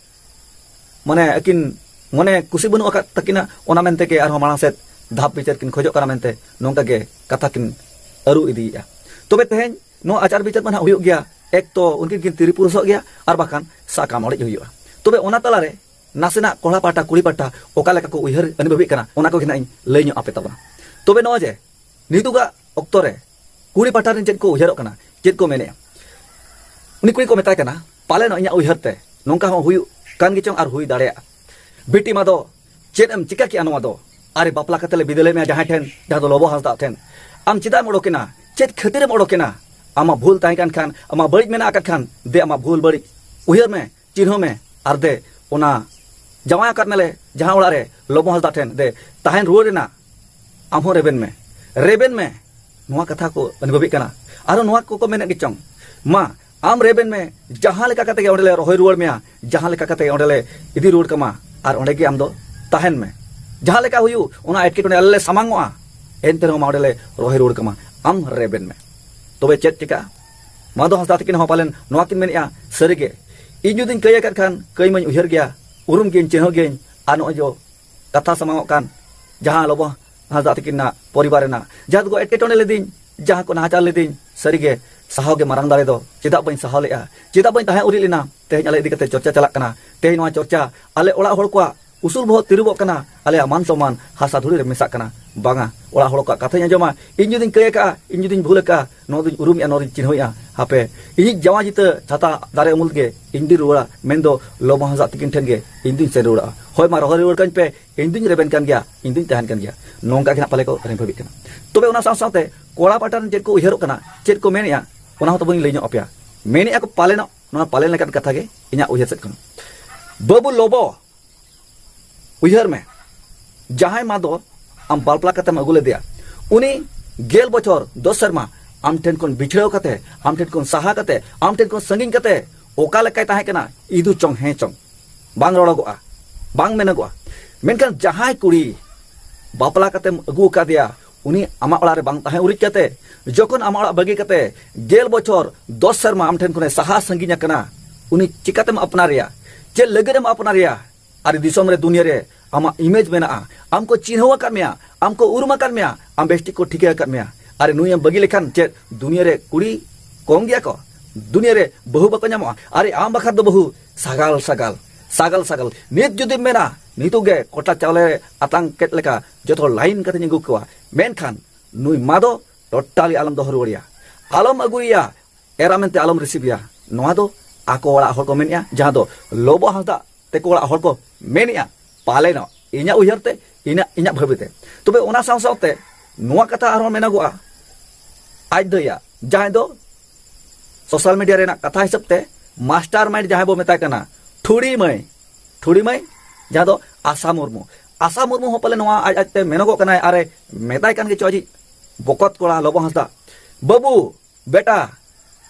ᱢᱟᱱᱮ ᱟᱹᱠᱤᱱ ᱢᱚᱱᱮ ᱠᱩᱥᱤ ᱵᱟᱹᱱᱩᱜ ᱟᱠᱟᱫ ᱛᱟᱹᱠᱤᱱᱟ, ᱚᱱᱟ ᱢᱮᱱᱛᱮ ᱜᱮ ᱟᱨᱦᱚᱸ ᱢᱟᱲᱟᱝ ᱥᱮᱫ ᱫᱷᱟᱯ ᱵᱤᱪᱟᱹᱨ ᱠᱤᱱ ᱠᱷᱚᱡᱚᱜ ᱠᱟᱱᱟ ᱢᱮᱱᱛᱮ ᱱᱚᱝᱠᱟ ᱜᱮ ᱠᱟᱛᱷᱟ ᱠᱤᱱ ᱟᱹᱨᱩ ᱤᱫᱤᱭᱮᱫᱼᱟ᱾ ᱛᱚᱵᱮ ᱛᱮᱦᱮᱧ ᱱᱚᱣᱟ ᱟᱪᱟᱨ ᱵᱤᱪᱟᱹᱨ ᱢᱟ ᱱᱟᱦᱟᱜ ᱦᱩᱭᱩᱜ ᱜᱮᱭᱟ, ᱮᱠ ᱛᱚ ᱩᱱᱠᱤᱱ ᱠᱤᱱ ᱛᱤᱨᱤ ᱯᱩᱨᱩᱥᱚᱜ ᱜᱮᱭᱟ, ᱟᱨ ᱵᱟᱠᱷᱟᱱ ᱥᱟᱠᱟᱢ ᱚᱲᱮᱡ ᱦᱩᱭᱩᱜᱼᱟ᱾ ᱛᱚᱵᱮ ᱚᱱᱟ ᱛᱟᱞᱟᱨᱮ ᱱᱟᱥᱮᱱᱟᱜ ᱠᱚᱲᱟ ᱯᱟᱦᱴᱟ ᱠᱩᱲᱤ ᱯᱟᱦᱴᱟ ᱚᱠᱟ ᱞᱮᱠᱟ ᱠᱚ ᱩᱭᱦᱟᱹᱨ ᱟᱹᱱᱤᱵᱷᱟᱹᱵᱤᱜ ᱠᱟᱱᱟ, ᱚᱱᱟ ᱠᱚᱜᱮ ᱱᱟᱦᱟᱜ ᱤᱧ ᱞᱟᱹᱭ ᱧᱚᱜ ᱟᱯᱮ ᱛᱟᱵᱚᱱᱟ᱾ ᱛᱚᱵᱮ ᱱᱚᱜᱼᱚᱭ ᱡᱮ ᱱᱤᱛᱚᱜᱟᱜ ᱚᱠᱛᱚ ᱨᱮ ᱠᱩᱲᱤ ᱯᱟᱦᱴᱟ ᱨᱮᱱ ᱪᱮᱫ ᱠᱚ ᱩᱭᱦᱟᱹᱨᱚᱜ ᱠᱟᱱᱟ, ᱪᱮᱫ ᱠᱚ ᱢᱮᱱᱮᱜᱼᱟ, ᱩᱱᱤ ᱠᱩᱲᱤ ᱠᱚ ᱢᱮᱛᱟᱭ ᱠᱟᱱᱟ, ᱯᱟᱞᱮᱱ ᱤᱧᱟᱹᱜ ᱩᱭᱦᱟᱹᱨ ᱛᱮ ᱱᱚᱝᱠᱟ ᱦᱚᱸ ᱦᱩᱭᱩᱜ ᱠᱟᱱ ᱜᱮᱪᱚᱝ ᱟᱨ ᱦᱩᱭ ᱫᱟᱲᱮᱭᱟᱜᱼᱟ, ᱵᱤᱴᱤ ᱢᱟ ᱫᱚ ᱪᱮᱫ ᱮᱢ ᱪᱤᱠᱟ ᱠᱮᱜᱼᱟ ᱱᱚᱣᱟ ᱫᱚ? ᱟᱨᱮ ᱵᱟᱯᱞᱟ ᱠᱟᱛᱮ ᱞᱮ ᱵᱤᱫᱟᱹᱭ ᱞᱮᱫ ᱢᱮᱭᱟ ᱡᱟᱦᱟᱸᱭ ᱴᱷᱮᱱ, ᱡᱟᱦᱟᱸ ᱫᱚ ᱞᱚᱵᱚ ᱦᱟᱸᱥᱫᱟ ᱴᱷᱮᱱ᱾ ᱟᱢ ᱪᱮᱫᱟᱜ ᱮᱢ ᱚᱰᱚᱠᱮᱱᱟ? ᱪᱮᱫ ᱠᱷᱟᱹᱛᱤᱨ ᱮᱢ ᱚᱰᱚᱠᱮᱱᱟ? ᱟᱢᱟᱜ ᱵᱷᱩᱞ ᱛᱟᱦᱮᱸ ᱠᱟᱱ ᱠᱷᱟᱱ, ᱟᱢᱟᱜ ᱵᱟᱹᱲᱤᱡ ᱢᱮᱱᱟᱜ ᱟᱠᱟᱫ ᱠᱷᱟᱱ, ᱫᱮ ᱟᱢᱟᱜ ᱵᱷᱩᱞ ᱵᱟᱹᱲᱤᱡ ᱩᱭᱦᱟᱹᱨ ᱢᱮ, ᱪᱤᱱᱦᱟᱹᱣ ᱢᱮ, ᱟᱨ ᱫᱮ ᱚᱱᱟ ᱡᱟᱶᱟᱭ ᱟᱠᱟᱫ ᱢᱮᱞᱮ ᱡᱟᱦᱟᱸ ᱚᱲᱟᱜ ᱨᱮ ᱞᱚᱵᱚ ᱦᱟᱸᱥᱫᱟ ᱴᱷᱮᱱ, ᱫᱮ ᱛᱟᱦᱮᱱ ᱨᱩᱣᱟᱹᱲ ᱨᱮᱱᱟᱜ ᱟᱢ ᱦᱚᱸ ᱨᱮᱵᱮᱱ ᱢᱮ, ᱨᱮᱵᱮᱱ ᱢᱮ᱾ ᱱᱚᱣᱟ ᱠᱟᱛᱷᱟ ᱠᱚ ᱟᱹᱱᱤᱵᱷᱟᱹᱵᱤᱜ ᱠᱟᱱᱟ᱾ ᱟᱨᱚ ᱱᱚᱣᱟ ᱠᱚᱠᱚ ᱢᱮᱱᱮᱫ ᱜᱮ ᱪᱚᱝ, ᱢᱟ ᱟᱢ ᱨᱮᱵᱮᱱ ᱢᱮ, ᱡᱟᱦᱟᱸ ᱞᱮᱠᱟ ᱠᱟᱛᱮ ᱜᱮ ᱚᱸᱰᱮ ᱞᱮ ᱨᱚᱦᱚᱭ ᱨᱩᱣᱟᱹᱲ ᱢᱮᱭᱟ, ᱡᱟᱦᱟᱸ ᱞᱮᱠᱟ ᱠᱟᱛᱮ ᱜᱮ ᱚᱸᱰᱮ ᱞᱮ ᱤᱫᱤ ᱨᱩᱣᱟᱹᱲ ᱠᱟᱢᱟ, ᱟᱨ ᱚᱸᱰᱮ ᱜᱮ ᱟᱢ ᱫᱚ ᱛᱟᱦᱮᱱ ᱢᱮ᱾ ᱡᱟᱦᱟᱸ ᱞᱮᱠᱟ ᱦᱩᱭᱩᱜ, ᱚᱱᱟ ᱮᱴᱠᱮᱴᱚᱬᱮ ᱟᱞᱮ ᱞᱮ ᱥᱟᱢᱟᱝᱚᱜᱼᱟ, ᱮᱱᱛᱮ ᱨᱮᱦᱚᱸ ᱢᱟ ᱚᱸᱰᱮ ᱞᱮ ᱨᱚᱦᱚᱭ ᱨᱩᱣᱟᱹᱲ ᱠᱟᱢᱟ, ᱟᱢ ᱨᱮᱵᱮᱱ ᱢᱮ᱾ ᱛᱚᱵᱮ ᱪᱮᱫ ᱪᱤᱠᱟᱹᱜᱼᱟ? ᱢᱟᱫᱷᱚ ᱦᱟᱸᱥᱫᱟ ᱛᱟᱹᱠᱤᱱ ᱦᱚᱸ ᱯᱟᱞᱮᱱ ᱱᱚᱣᱟ ᱠᱤᱱ ᱢᱮᱱᱮᱜᱼᱟ, ᱥᱟᱹᱨᱤᱜᱮ ᱤᱧ ᱡᱩᱫᱤᱧ ᱠᱟᱹᱭ ᱟᱠᱟᱫ ᱠᱷᱟᱱ ᱠᱟᱹᱭ ᱢᱟᱧ ᱩᱭᱦᱟᱹᱨ ᱜᱮᱭᱟ, ᱩᱨᱩᱢ ᱜᱤᱭᱟᱹᱧ, ᱪᱤᱱᱦᱟᱹᱣ ᱜᱤᱭᱟᱹᱧ, ᱟᱨ ᱱᱚᱜᱼᱚᱭ ᱡᱚ ᱠᱟᱛᱷᱟ ᱥᱟᱢᱟᱝᱚᱜ ᱠᱟᱱ, ᱡᱟᱦᱟᱸ ᱞᱚᱵᱚ ᱦᱟᱸᱥᱫᱟ ᱛᱟᱹᱠᱤᱱᱟᱜ ᱯᱚᱨᱤᱵᱟᱨ ᱨᱮᱱᱟᱜ ᱡᱟᱦᱟᱸ ᱫᱚᱠᱚ ᱮᱴᱠᱮᱴᱚᱬᱮ ᱞᱮᱫᱤᱧ, ᱡᱟᱦᱟᱸ ᱠᱚ ᱱᱟᱦᱟᱪᱟᱨ ᱞᱮᱫᱤᱧ, ᱥᱟᱹᱨᱤᱜᱮ ᱥᱟᱦᱟᱣ ᱜᱮ ᱢᱟᱨᱟᱝ ᱫᱟᱲᱮ ᱫᱚ᱾ ᱪᱮᱫᱟᱜ ᱵᱟᱹᱧ ᱥᱟᱦᱟᱣ ᱞᱮᱜᱼᱟ? ᱪᱮᱫᱟᱜ ᱵᱟᱹᱧ ᱛᱟᱦᱮᱸ ᱩᱨᱤᱡ ᱞᱮᱱᱟ? ᱛᱮᱦᱮᱧ ᱟᱞᱮ ᱤᱫᱤ ᱠᱟᱛᱮ ᱪᱚᱨᱪᱟ ᱪᱟᱞᱟᱜ ᱠᱟᱱᱟ᱾ ᱛᱮᱦᱮᱧ ᱱᱚᱣᱟ ᱪᱚᱨᱪᱟ ᱟᱞᱮ ᱚᱲᱟᱜ ᱦᱚᱲ ᱠᱚᱣᱟᱜ ᱩᱥᱩᱞ ᱵᱚᱦᱚᱜ ᱛᱤᱨᱩᱵᱚᱜ ᱠᱟᱱᱟ, ᱟᱞᱮᱭᱟᱜ ᱢᱟᱱ ᱥᱚᱢᱢᱟᱱ ᱦᱟᱥᱟ ᱫᱷᱩᱲᱤ ᱨᱮ ᱢᱮᱥᱟᱜ ᱠᱟᱱᱟ᱾ ᱵᱟᱝᱟ, ᱚᱲᱟᱜ ᱦᱚᱲ ᱠᱚᱣᱟᱜ ᱠᱟᱛᱷᱟᱧ ᱟᱸᱡᱚᱢᱟ, ᱤᱧ ᱡᱩᱫᱤᱧ ᱠᱟᱹᱭ ᱟᱠᱟᱜᱼᱟ, ᱤᱧ ᱡᱩᱫᱤᱧ ᱵᱷᱩᱞ ᱟᱠᱟᱜᱼᱟ, ᱱᱚᱣᱟ ᱫᱚᱧ ᱩᱨᱩᱢᱮᱜᱼᱟ, ᱱᱚᱣᱟ ᱫᱚᱧ ᱪᱤᱱᱦᱟᱹᱣᱮᱜᱼᱟ᱾ ᱦᱟᱯᱮ, ᱤᱧᱤᱡ ᱡᱟᱶᱟᱭ ᱡᱤᱛᱟᱹ ᱪᱷᱟᱛᱟ ᱫᱟᱨᱮ ᱩᱢᱩᱞ ᱜᱮ ᱤᱧ ᱫᱩᱧ ᱨᱩᱣᱟᱹᱲᱟ, ᱢᱮᱱᱫᱚ ᱞᱚᱵᱚ ᱦᱟᱸᱥᱫᱟ ᱛᱤᱠᱤᱱ ᱴᱷᱮᱱ ᱜᱮ ᱤᱧ ᱫᱩᱧ ᱥᱮᱱ ᱨᱩᱣᱟᱹᱲᱟ᱾ ᱦᱳᱭ ᱢᱟ, ᱨᱚᱦᱚᱭ ᱨᱩᱣᱟᱹᱲ ᱠᱟᱹᱧ ᱯᱮ, ᱤᱧ ᱫᱩᱧ ᱨᱮᱵᱮᱱ ᱠᱟᱱ ᱜᱮᱭᱟ, ᱤᱧ ᱫᱩᱧ ᱛᱟᱦᱮᱱ ᱠᱟᱱ ᱜᱮᱭᱟ᱾ ᱱᱚᱝᱠᱟ ᱜᱮ ᱱᱟᱜ ᱯᱟᱞᱮ ᱠᱚ ᱨᱮᱵᱮᱱ ᱵᱷᱟᱹᱵᱤᱜ ᱠᱟᱱᱟ᱾ ᱛᱚᱵᱮ ᱚᱱᱟ ᱥᱟᱶ ᱥᱟᱶᱛᱮ ᱠᱚᱲᱟ ᱯᱟᱦᱴᱟ ᱨᱮᱱ ᱪᱮᱫ ᱠᱚ ᱩᱭᱦᱟᱹᱨᱚᱜ ᱠᱟᱱᱟ, ᱪᱮᱫ ᱠᱚ ᱢᱮᱱᱮᱜᱼᱟ, ᱚᱱᱟ ᱦᱚᱸ ᱛᱟᱵᱚᱱ ᱞᱟᱹᱭ ᱧᱚᱜ ᱟᱯᱮᱭᱟ᱾ ᱢᱮᱱᱮᱜᱼᱟ ᱠᱚ ᱯᱟᱞᱮᱱᱚᱜ, ᱱᱚᱣᱟ ᱯᱟᱞᱮᱱ ᱞᱮᱠᱟᱱ ᱠᱟᱛᱷᱟ ᱜᱮ ᱤᱧᱟᱹᱜ ᱩᱭᱦᱟᱹᱨ ᱥᱮᱫ ᱠᱷᱚᱱ᱾ ᱵᱟᱹᱵᱩ ᱞᱚᱵᱚ, ᱩᱭᱦᱟᱹᱨ ᱢᱮ, ᱡᱟᱦᱟᱸᱭ ᱢᱟᱫᱚ ᱟᱢ ᱵᱟᱯᱞᱟ ᱠᱟᱛᱮᱢ ᱟᱹᱜᱩ ᱞᱮᱫᱮᱭᱟ, ᱩᱱᱤ ᱜᱮᱞ ᱵᱚᱪᱷᱚᱨ ᱫᱚᱥ ᱥᱮᱨᱢᱟ ᱟᱢ ᱴᱷᱮᱱ ᱠᱷᱚᱱ ᱵᱤᱪᱷᱲᱟᱹᱣ ᱠᱟᱛᱮ, ᱟᱢ ᱴᱷᱮᱱ ᱠᱷᱚᱱ ᱥᱟᱦᱟ ᱠᱟᱛᱮ, ᱟᱢ ᱴᱷᱮᱱ ᱠᱷᱚᱱ ᱥᱟᱺᱜᱤᱧ ᱠᱟᱛᱮ ᱚᱠᱟ ᱞᱮᱠᱟᱭ ᱛᱟᱦᱮᱸ ᱠᱟᱱᱟ, ᱤᱫᱩ ᱪᱚᱝ ᱦᱮᱸ ᱪᱚᱝ, ᱵᱟᱝ ᱨᱚᱲᱚᱜᱚᱜᱼᱟ, ᱵᱟᱝ ᱢᱮᱱᱚᱜᱚᱜᱼᱟ᱾ ᱢᱮᱱᱠᱷᱟᱱ ᱡᱟᱦᱟᱸᱭ ᱠᱩᱲᱤ ᱵᱟᱯᱞᱟ ᱠᱟᱛᱮᱢ ᱟᱹᱜᱩ ᱟᱠᱟᱫᱮᱭᱟ, ᱩᱱᱤ ᱟᱢᱟᱜ ᱚᱲᱟᱜ ᱨᱮ ᱵᱟᱝ ᱛᱟᱦᱮᱸ ᱩᱨᱤᱡ ᱠᱟᱛᱮ, ᱡᱚᱠᱷᱚᱱ ᱟᱢᱟᱜ ᱚᱲᱟᱜ ᱵᱟᱹᱜᱤ ᱠᱟᱛᱮ ᱜᱮᱞ ᱵᱚᱪᱷᱚᱨ ᱫᱚᱥ ᱥᱮᱨᱢᱟ ᱟᱢ ᱴᱷᱮᱱ ᱠᱷᱚᱱᱮ ᱥᱟᱦᱟ ᱥᱟᱺᱜᱤᱧ ᱟᱠᱟᱱᱟ, ᱩᱱᱤ ᱪᱤᱠᱟᱛᱮᱢ ᱟᱯᱱᱟᱨᱮᱭᱟ? ᱪᱮᱫ ᱞᱟᱹᱜᱤᱫ ᱮᱢ ᱟᱯᱱᱟᱨᱮᱭᱟ? ᱟᱨ ᱫᱤᱥᱚᱢ ᱨᱮ, ᱫᱩᱱᱤᱭᱟᱹ ᱨᱮ ᱟᱢᱟᱜ ᱤᱢᱮᱡᱽ ᱢᱮᱱᱟᱜᱼᱟ, ᱟᱢ ᱠᱚ ᱪᱤᱱᱦᱟᱹᱣ ᱟᱠᱟᱫ ᱢᱮᱭᱟ, ᱟᱢ ᱠᱚ ᱩᱨᱩᱢ ᱟᱠᱟᱫ ᱢᱮᱭᱟ, ᱟᱢ ᱵᱮᱥᱴᱷᱤᱠ ᱠᱚ ᱴᱷᱤᱠᱟᱹ ᱟᱠᱟᱫ ᱢᱮᱭᱟ᱾ ᱟᱨ ᱱᱩᱭ ᱮᱢ ᱵᱟᱹᱜᱤ ᱞᱮᱠᱷᱟᱱ ᱪᱮᱫ ᱫᱩᱱᱤᱭᱟᱹ ᱨᱮ ᱠᱩᱲᱤ ᱠᱚᱢ ᱜᱮᱭᱟ ᱠᱚ? ᱫᱩᱱᱤᱭᱟᱹ ᱨᱮ ᱵᱟᱹᱦᱩ ᱵᱟᱠᱚ ᱧᱟᱢᱚᱜᱼᱟ? ᱟᱨᱮ, ᱟᱢ ᱵᱟᱠᱷᱟᱱ ᱫᱚ ᱵᱟᱹᱦᱩ ᱥᱟᱜᱟᱞ ᱥᱟᱜᱟᱞ, ᱥᱟᱜᱟᱞ ᱥᱟᱜᱟᱞ᱾ ᱱᱤᱛ ᱡᱩᱫᱤᱢ ᱢᱮᱱᱟ, ᱱᱤᱛᱚᱜ ᱜᱮ ᱠᱚᱴᱟ ᱪᱟᱣᱞᱮ ᱨᱮ ᱟᱛᱟᱝ ᱠᱮᱫ ᱞᱮᱠᱟ ᱡᱚᱛᱚ ᱦᱚᱲ ᱞᱟᱭᱤᱱ ᱠᱟᱛᱮᱧ ᱟᱹᱜᱩ ᱠᱚᱣᱟ, ᱢᱮᱱᱠᱷᱟᱱ ᱱᱩᱭ ᱢᱟᱫᱚ ᱴᱳᱴᱟᱞᱤ ᱟᱞᱚᱢ ᱫᱚᱦᱚ ᱨᱩᱣᱟᱹᱲᱮᱭᱟ, ᱟᱞᱚᱢ ᱟᱹᱜᱩᱭᱮᱭᱟ, ᱮᱨᱟ ᱢᱮᱱᱛᱮ ᱟᱞᱚᱢ ᱨᱤᱥᱤᱵᱷᱮᱭᱟ᱾ ᱱᱚᱣᱟ ᱫᱚ ᱟᱠᱚ ᱚᱲᱟᱜ ᱦᱚᱲ ᱠᱚ ᱢᱮᱱᱮᱜᱼᱟ, ᱡᱟᱦᱟᱸ ᱫᱚ ᱞᱚᱵᱚ ᱦᱟᱸᱥᱫᱟ ᱛᱮᱠᱚ ᱚᱲᱟᱜ ᱦᱚᱲ ᱠᱚ ᱢᱮᱱᱮᱜᱼᱟ, ᱯᱟᱞᱮᱱᱚᱜ ᱤᱧᱟᱹᱜ ᱩᱭᱦᱟᱹᱨ ᱛᱮ, ᱤᱧᱟᱹᱜ, ᱤᱧᱟᱹᱜ ᱵᱷᱟᱹᱵᱤ ᱛᱮ᱾ ᱛᱚᱵᱮ ᱚᱱᱟ ᱥᱟᱶ ᱥᱟᱶᱛᱮ ᱱᱚᱣᱟ ᱠᱟᱛᱷᱟ ᱟᱨᱦᱚᱸ ᱢᱮᱱᱚᱜᱚᱜᱼᱟ, ᱟᱡ ᱫᱟᱹᱭᱟ, ᱡᱟᱦᱟᱸᱭ ᱫᱚ ᱥᱳᱥᱟᱞ ᱢᱤᱰᱤᱭᱟ ᱨᱮᱱᱟᱜ ᱠᱟᱛᱷᱟ ᱦᱤᱥᱟᱹᱵ ᱛᱮ ᱢᱟᱥᱴᱟᱨ ᱢᱟᱭᱤᱱᱰ ᱡᱟᱦᱟᱸᱭ ᱵᱚ ᱢᱮᱛᱟᱭ ᱠᱟᱱᱟ, ᱴᱷᱩᱲᱤ ᱢᱟᱹᱭ, ᱴᱷᱩᱲᱤ ᱢᱟᱹᱭ, ᱡᱟᱦᱟᱸ ᱫᱚ ᱟᱥᱟ ᱢᱩᱨᱢᱩ᱾ ᱟᱥᱟ ᱢᱩᱨᱢᱩ ᱦᱚᱸ ᱯᱟᱞᱮ ᱱᱚᱣᱟ ᱟᱡ ᱟᱡᱛᱮ ᱢᱮᱱᱚᱜᱚᱜ ᱠᱟᱱᱟᱭ, ᱟᱨᱮ ᱢᱮᱛᱟᱭ ᱠᱟᱱ ᱜᱮ ᱪᱚ ᱟᱡᱤᱡ ᱵᱚᱠᱚᱛ ᱠᱚᱲᱟ ᱞᱚᱵᱚ ᱦᱟᱸᱥᱫᱟ, "ᱵᱟᱹᱵᱩ, ᱵᱮᱴᱟ,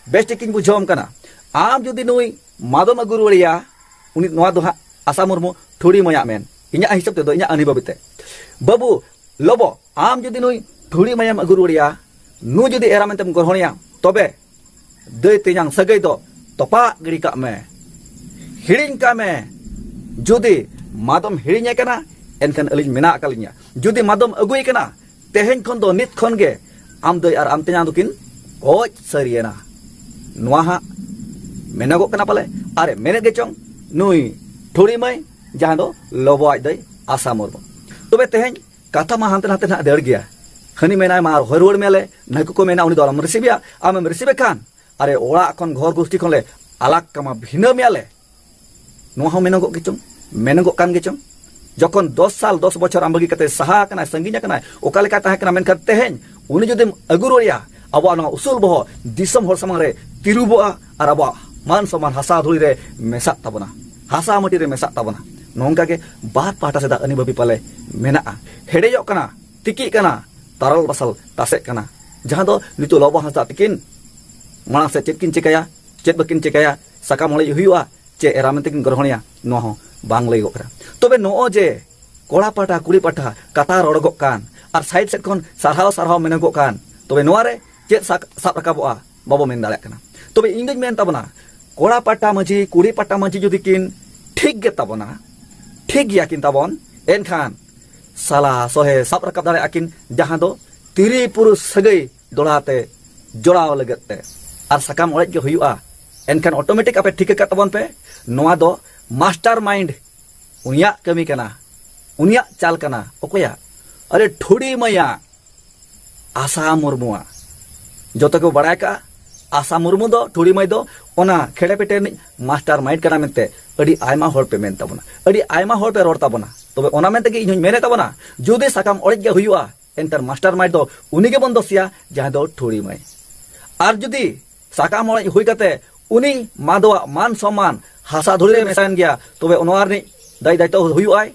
ᱵᱮᱥ ᱴᱷᱤᱠᱤᱧ ᱵᱩᱡᱷᱟᱹᱣᱟᱢ ᱠᱟᱱᱟ, ᱟᱢ ᱡᱩᱫᱤ ᱱᱩᱭ ᱢᱟᱫᱚᱢ ᱟᱹᱜᱩ ᱨᱩᱣᱟᱹᱲᱮᱭᱟ", ᱩᱱᱤ, ᱱᱚᱣᱟ ᱫᱚ ᱦᱟᱸᱜ ᱟᱥᱟ ᱢᱩᱨᱢᱩ ᱴᱷᱩᱲᱤ ᱢᱟᱹᱭᱟᱜ ᱢᱮᱱ, ᱤᱧᱟᱹᱜ ᱦᱤᱥᱟᱹᱵ ᱛᱮᱫᱚ, ᱤᱧᱟᱹᱜ ᱟᱹᱱᱤ ᱵᱷᱟᱹᱵᱤ ᱛᱮ᱾ ᱵᱟᱹᱵᱩ, ᱞᱚᱵᱚ, ᱟᱢ ᱡᱩᱫᱤ ᱱᱩᱭ ᱴᱷᱩᱲᱤ ᱢᱟᱹᱭᱮᱢ ᱟᱹᱜᱩ ᱨᱩᱣᱟᱹᱲᱮᱭᱟ, ᱱᱩᱭ ᱡᱩᱫᱤ ᱮᱨᱟ ᱢᱮᱱᱛᱮᱢ ᱜᱚᱨᱦᱚᱱᱮᱭᱟ, ᱛᱚᱵᱮ ᱫᱟᱹᱭ ᱛᱮᱧᱟᱝ ᱥᱟᱹᱜᱟᱹᱭ ᱫᱚ ᱛᱚᱯᱟᱜ ᱜᱤᱰᱤ ᱠᱟᱜ ᱢᱮ, ᱦᱤᱲᱤᱧ ᱠᱟᱜ ᱢᱮ᱾ ᱡᱩᱫᱤ ᱢᱟᱫᱚᱢ ᱦᱤᱲᱤᱧᱮ ᱠᱟᱱᱟ, ᱮᱱᱠᱷᱟᱱ ᱟᱹᱞᱤᱧ ᱢᱮᱱᱟᱜ ᱟᱠᱟᱫ ᱞᱤᱧᱟ᱾ ᱡᱩᱫᱤ ᱢᱟᱫᱚᱢ ᱟᱹᱜᱩᱭᱮ ᱠᱟᱱᱟ, ᱛᱮᱦᱮᱧ ᱠᱷᱚᱱ ᱫᱚ, ᱱᱤᱛ ᱠᱷᱚᱱ ᱜᱮ ᱟᱢ ᱫᱟᱹᱭ ᱟᱨ ᱟᱢ ᱛᱮᱧᱟᱝ ᱫᱚᱠᱤᱱ ᱚᱡ ᱥᱟᱹᱨᱤᱭᱮᱱᱟ᱾ ᱱᱚᱣᱟ ᱦᱟᱸᱜ ᱢᱮᱱᱚᱜᱚᱜ ᱠᱟᱱᱟ ᱯᱟᱞᱮ, ᱟᱨᱮ ᱢᱮᱱᱮᱫ ᱜᱮ ᱪᱚᱝ ᱱᱩᱭ ᱴᱷᱩᱲᱤ ᱢᱟᱹᱭ, ᱡᱟᱦᱟᱸ ᱫᱚ ᱞᱚᱵᱚ ᱟᱡ ᱫᱟᱹᱭ ᱟᱥᱟ ᱢᱩᱨᱢᱩ᱾ ᱛᱚᱵᱮ ᱛᱮᱦᱮᱧ ᱠᱟᱛᱷᱟ ᱢᱟ ᱦᱟᱱᱛᱮ ᱱᱟᱛᱮ ᱱᱟᱦᱟᱜ ᱫᱟᱹᱲ ᱜᱮᱭᱟ᱾ ᱦᱟᱹᱱᱤ ᱢᱮᱱᱟᱭ, "ᱢᱟ ᱨᱚᱦᱚᱭ ᱨᱩᱣᱟᱹᱲ ᱢᱮᱭᱟᱞᱮ", ᱱᱟᱹᱠᱩ ᱠᱚ ᱢᱮᱱᱟ, "ᱩᱱᱤ ᱫᱚ ᱟᱞᱚᱢ ᱨᱤᱥᱤᱵᱷᱮᱭᱟ, ᱟᱢᱮᱢ ᱨᱤᱥᱤᱵᱷᱮ ᱠᱷᱟᱱ, ᱟᱨᱮ, ᱚᱲᱟᱜ ᱠᱷᱚᱱ, ᱜᱷᱚᱨ ᱜᱳᱥᱴᱤ ᱠᱷᱚᱱ ᱞᱮ ᱟᱞᱟᱜᱽ ᱠᱟᱢᱟ, ᱵᱷᱤᱱᱟᱹ ᱢᱮᱭᱟᱞᱮ᱾" ᱱᱚᱣᱟ ᱦᱚᱸ ᱢᱮᱱᱚᱜᱚᱜ ᱜᱮ ᱪᱚᱝ, ᱢᱮᱱᱚᱜᱚᱜ ᱠᱟᱱ ᱜᱮ ᱪᱚᱝ᱾ ᱡᱚᱠᱷᱚᱱ ᱫᱚᱥ ᱥᱟᱞ, ᱫᱚᱥ ᱵᱚᱪᱷᱚᱨ ᱟᱢ ᱵᱟᱹᱜᱤ ᱠᱟᱛᱮ ᱥᱟᱦᱟ ᱟᱠᱟᱱᱟᱭ, ᱥᱟᱺᱜᱤᱧ ᱟᱠᱟᱱᱟᱭ, ᱚᱠᱟ ᱞᱮᱠᱟᱭ ᱛᱟᱦᱮᱸ ᱠᱟᱱᱟ, ᱢᱮᱱᱠᱷᱟᱱ ᱛᱮᱦᱮᱧ ᱩᱱᱤ ᱡᱩᱫᱤᱢ ᱟᱹᱜᱩ ᱨᱩᱣᱟᱹᱲᱮᱭᱟ, ᱟᱵᱚᱣᱟᱜ ᱱᱚᱣᱟ ᱩᱥᱩᱞ ᱵᱚᱦᱚᱜ ᱫᱤᱥᱚᱢ ᱦᱚᱲ ᱥᱟᱢᱟᱝ ᱨᱮ ᱛᱤᱨᱩᱵᱚᱜᱼᱟ ᱟᱨ ᱟᱵᱚᱣᱟᱜ ᱢᱟᱱ ᱥᱚᱢᱢᱟᱱ ᱦᱟᱥᱟ ᱫᱷᱩᱲᱤ ᱨᱮ ᱢᱮᱥᱟᱜ ᱛᱟᱵᱚᱱᱟ, ᱦᱟᱥᱟ ᱢᱟᱹᱴᱤ ᱨᱮ ᱢᱮᱥᱟᱜ ᱛᱟᱵᱚᱱᱟ᱾ ᱱᱚᱝᱠᱟ ᱜᱮ ᱵᱟᱨ ᱯᱟᱦᱴᱟ ᱥᱮᱫᱟᱜ ᱟᱹᱱᱤ ᱵᱷᱟᱹᱵᱤ ᱯᱟᱞᱮ ᱢᱮᱱᱟᱜᱼᱟ, ᱦᱮᱰᱮᱡᱚᱜ ᱠᱟᱱᱟ, ᱛᱤᱠᱤᱜ ᱠᱟᱱᱟ, ᱛᱟᱨᱟᱞ ᱵᱟᱥᱟᱞ ᱛᱟᱥᱮᱜ ᱠᱟᱱᱟ, ᱡᱟᱦᱟᱸ ᱫᱚ ᱱᱤᱛᱚᱜ ᱞᱚᱵᱚ ᱦᱟᱸᱥᱫᱟ ᱛᱤᱠᱤᱱ ᱢᱟᱲᱟᱝ ᱥᱮᱫ ᱪᱮᱫ ᱠᱤᱱ ᱪᱤᱠᱟᱹᱭᱟ, ᱪᱮᱫ ᱵᱟᱹᱠᱤᱱ ᱪᱤᱠᱟᱹᱭᱟ, ᱥᱟᱠᱟᱢ ᱚᱲᱮᱡ ᱦᱩᱭᱩᱜᱼᱟ ᱪᱮ ᱮᱨᱟ ᱢᱮᱱᱛᱮ ᱠᱤᱱ ᱜᱨᱚᱦᱚᱱᱮᱭᱟ, ᱱᱚᱣᱟ ᱦᱚᱸ ᱵᱟᱝ ᱞᱟᱹᱭᱚᱜ ᱠᱟᱱᱟ᱾ ᱛᱚᱵᱮ ᱱᱚᱜᱼᱚᱭ ᱡᱮ ᱠᱚᱲᱟ ᱯᱟᱦᱴᱟ ᱠᱩᱲᱤ ᱯᱟᱦᱴᱟ ᱠᱟᱛᱷᱟ ᱨᱚᱲᱚᱜᱚᱜ ᱠᱟᱱ ᱟᱨ ᱥᱟᱭᱤᱰ ᱥᱮᱫ ᱠᱷᱚᱱ ᱥᱟᱨᱦᱟᱣ ᱥᱟᱨᱦᱟᱣ ᱢᱮᱱᱚᱜᱚᱜ ᱠᱟᱱ, ᱛᱚᱵᱮ ᱱᱚᱣᱟ ᱨᱮ ᱪᱮᱫ ᱥᱟᱠ-, ᱥᱟᱵ ᱨᱟᱠᱟᱵᱚᱜᱼᱟ, ᱵᱟᱵᱚ ᱢᱮᱱ ᱫᱟᱲᱮᱭᱟᱜ ᱠᱟᱱᱟ᱾ ᱛᱚᱵᱮ ᱤᱧ ᱫᱩᱧ ᱢᱮᱱ ᱛᱟᱵᱚᱱᱟ, ᱠᱚᱲᱟ ᱯᱟᱦᱴᱟ ᱢᱟᱹᱡᱷᱤ ᱠᱩᱲᱤ ᱯᱟᱦᱴᱟ ᱢᱟᱹᱡᱷᱤ ᱡᱩᱫᱤ ᱠᱤᱱ ᱴᱷᱤᱠ ᱜᱮ ᱛᱟᱵᱚᱱᱟ, ᱴᱷᱤᱠ ᱜᱮᱭᱟ ᱠᱤᱱ ᱛᱟᱵᱚᱱ, ᱮᱱᱠᱷᱟᱱ ᱥᱟᱞᱟ ᱥᱚᱦᱮ ᱥᱟᱵ ᱨᱟᱠᱟᱵ ᱫᱟᱲᱮᱭᱟᱜᱼᱟ ᱠᱤᱱ, ᱡᱟᱦᱟᱸ ᱫᱚ ᱛᱤᱨᱤ ᱯᱩᱨᱩᱥ ᱥᱟᱹᱜᱟᱹᱭ ᱫᱚᱲᱦᱟ ᱛᱮ ᱡᱚᱲᱟᱣ ᱞᱟᱹᱜᱤᱫ ᱛᱮ᱾ ᱟᱨ ᱥᱟᱠᱟᱢ ᱚᱲᱮᱡ ᱜᱮ ᱦᱩᱭᱩᱜᱼᱟ᱾ ᱮᱱᱠᱷᱟᱱ ᱚᱴᱳᱢᱮᱴᱤᱠ ᱟᱯᱮ ᱴᱷᱤᱠᱟᱹ ᱠᱟᱜ ᱛᱟᱵᱚᱱ ᱯᱮ, ᱱᱚᱣᱟ ᱫᱚ ᱢᱟᱥᱴᱟᱨ ᱢᱟᱭᱤᱱᱰ ᱩᱱᱤᱭᱟᱜ ᱠᱟᱹᱢᱤ ᱠᱟᱱᱟ, ᱩᱱᱤᱭᱟᱜ ᱪᱟᱞ ᱠᱟᱱᱟ᱾ ᱚᱠᱚᱭᱟᱜ? ᱟᱨᱮ ᱴᱷᱩᱲᱤ ᱢᱟᱹᱭᱟᱜ, ᱟᱥᱟ ᱢᱩᱨᱢᱩᱣᱟᱜ᱾ ᱡᱚᱛᱚ ᱠᱚ ᱵᱟᱲᱟᱭ ᱠᱟᱜᱼᱟ, ᱟᱥᱟ ᱢᱩᱨᱢᱩ ᱫᱚ, ᱴᱷᱩᱲᱤ ᱢᱟᱹᱭ ᱫᱚ ᱚᱱᱟ ᱠᱷᱮᱲᱮ ᱯᱮᱴᱮ ᱨᱤᱱᱤᱡ ᱢᱟᱥᱴᱟᱨ ᱢᱟᱭᱤᱱᱰ ᱠᱟᱱᱟ ᱢᱮᱱᱛᱮ ᱟᱹᱰᱤ ᱟᱭᱢᱟ ᱦᱚᱲ ᱯᱮ ᱢᱮᱱ ᱛᱟᱵᱚᱱᱟ, ᱟᱹᱰᱤ ᱟᱭᱢᱟ ᱦᱚᱲ ᱯᱮ ᱨᱚᱲ ᱛᱟᱵᱚᱱᱟ᱾ ᱛᱚᱵᱮ ᱚᱱᱟ ᱢᱮᱱᱛᱮ ᱜᱮ ᱤᱧ ᱦᱚᱧ ᱢᱮᱱᱮᱫ ᱛᱟᱵᱚᱱᱟ, ᱡᱩᱫᱤ ᱥᱟᱠᱟᱢ ᱚᱲᱮᱡ ᱜᱮ ᱦᱩᱭᱩᱜᱼᱟ, ᱮᱱᱛᱮ ᱢᱟᱥᱴᱟᱨ ᱢᱟᱭᱤᱱᱰ ᱫᱚ ᱩᱱᱤ ᱜᱮᱵᱚᱱ ᱫᱳᱥᱤᱭᱟ, ᱡᱟᱦᱟᱸᱭ ᱫᱚ ᱴᱷᱩᱲᱤ ᱢᱟᱹᱭ᱾ ᱟᱨ ᱡᱩᱫᱤ ᱥᱟᱠᱟᱢ ᱚᱲᱮᱡ ᱦᱩᱭ ᱠᱟᱛᱮ ᱩᱱᱤ ᱢᱟᱫᱚᱣᱟᱜ ᱢᱟᱱ ᱥᱚᱢᱢᱟᱱ ᱦᱟᱥᱟ ᱫᱷᱩᱲᱤ ᱨᱮ ᱢᱮᱥᱟᱭᱮᱱ ᱜᱮᱭᱟ, ᱛᱚᱵᱮ ᱚᱱᱟ ᱨᱤᱱᱤᱡ ᱫᱟᱭ ᱫᱟᱭᱤᱛᱛᱚ ᱦᱩᱭᱩᱜᱼᱟᱭ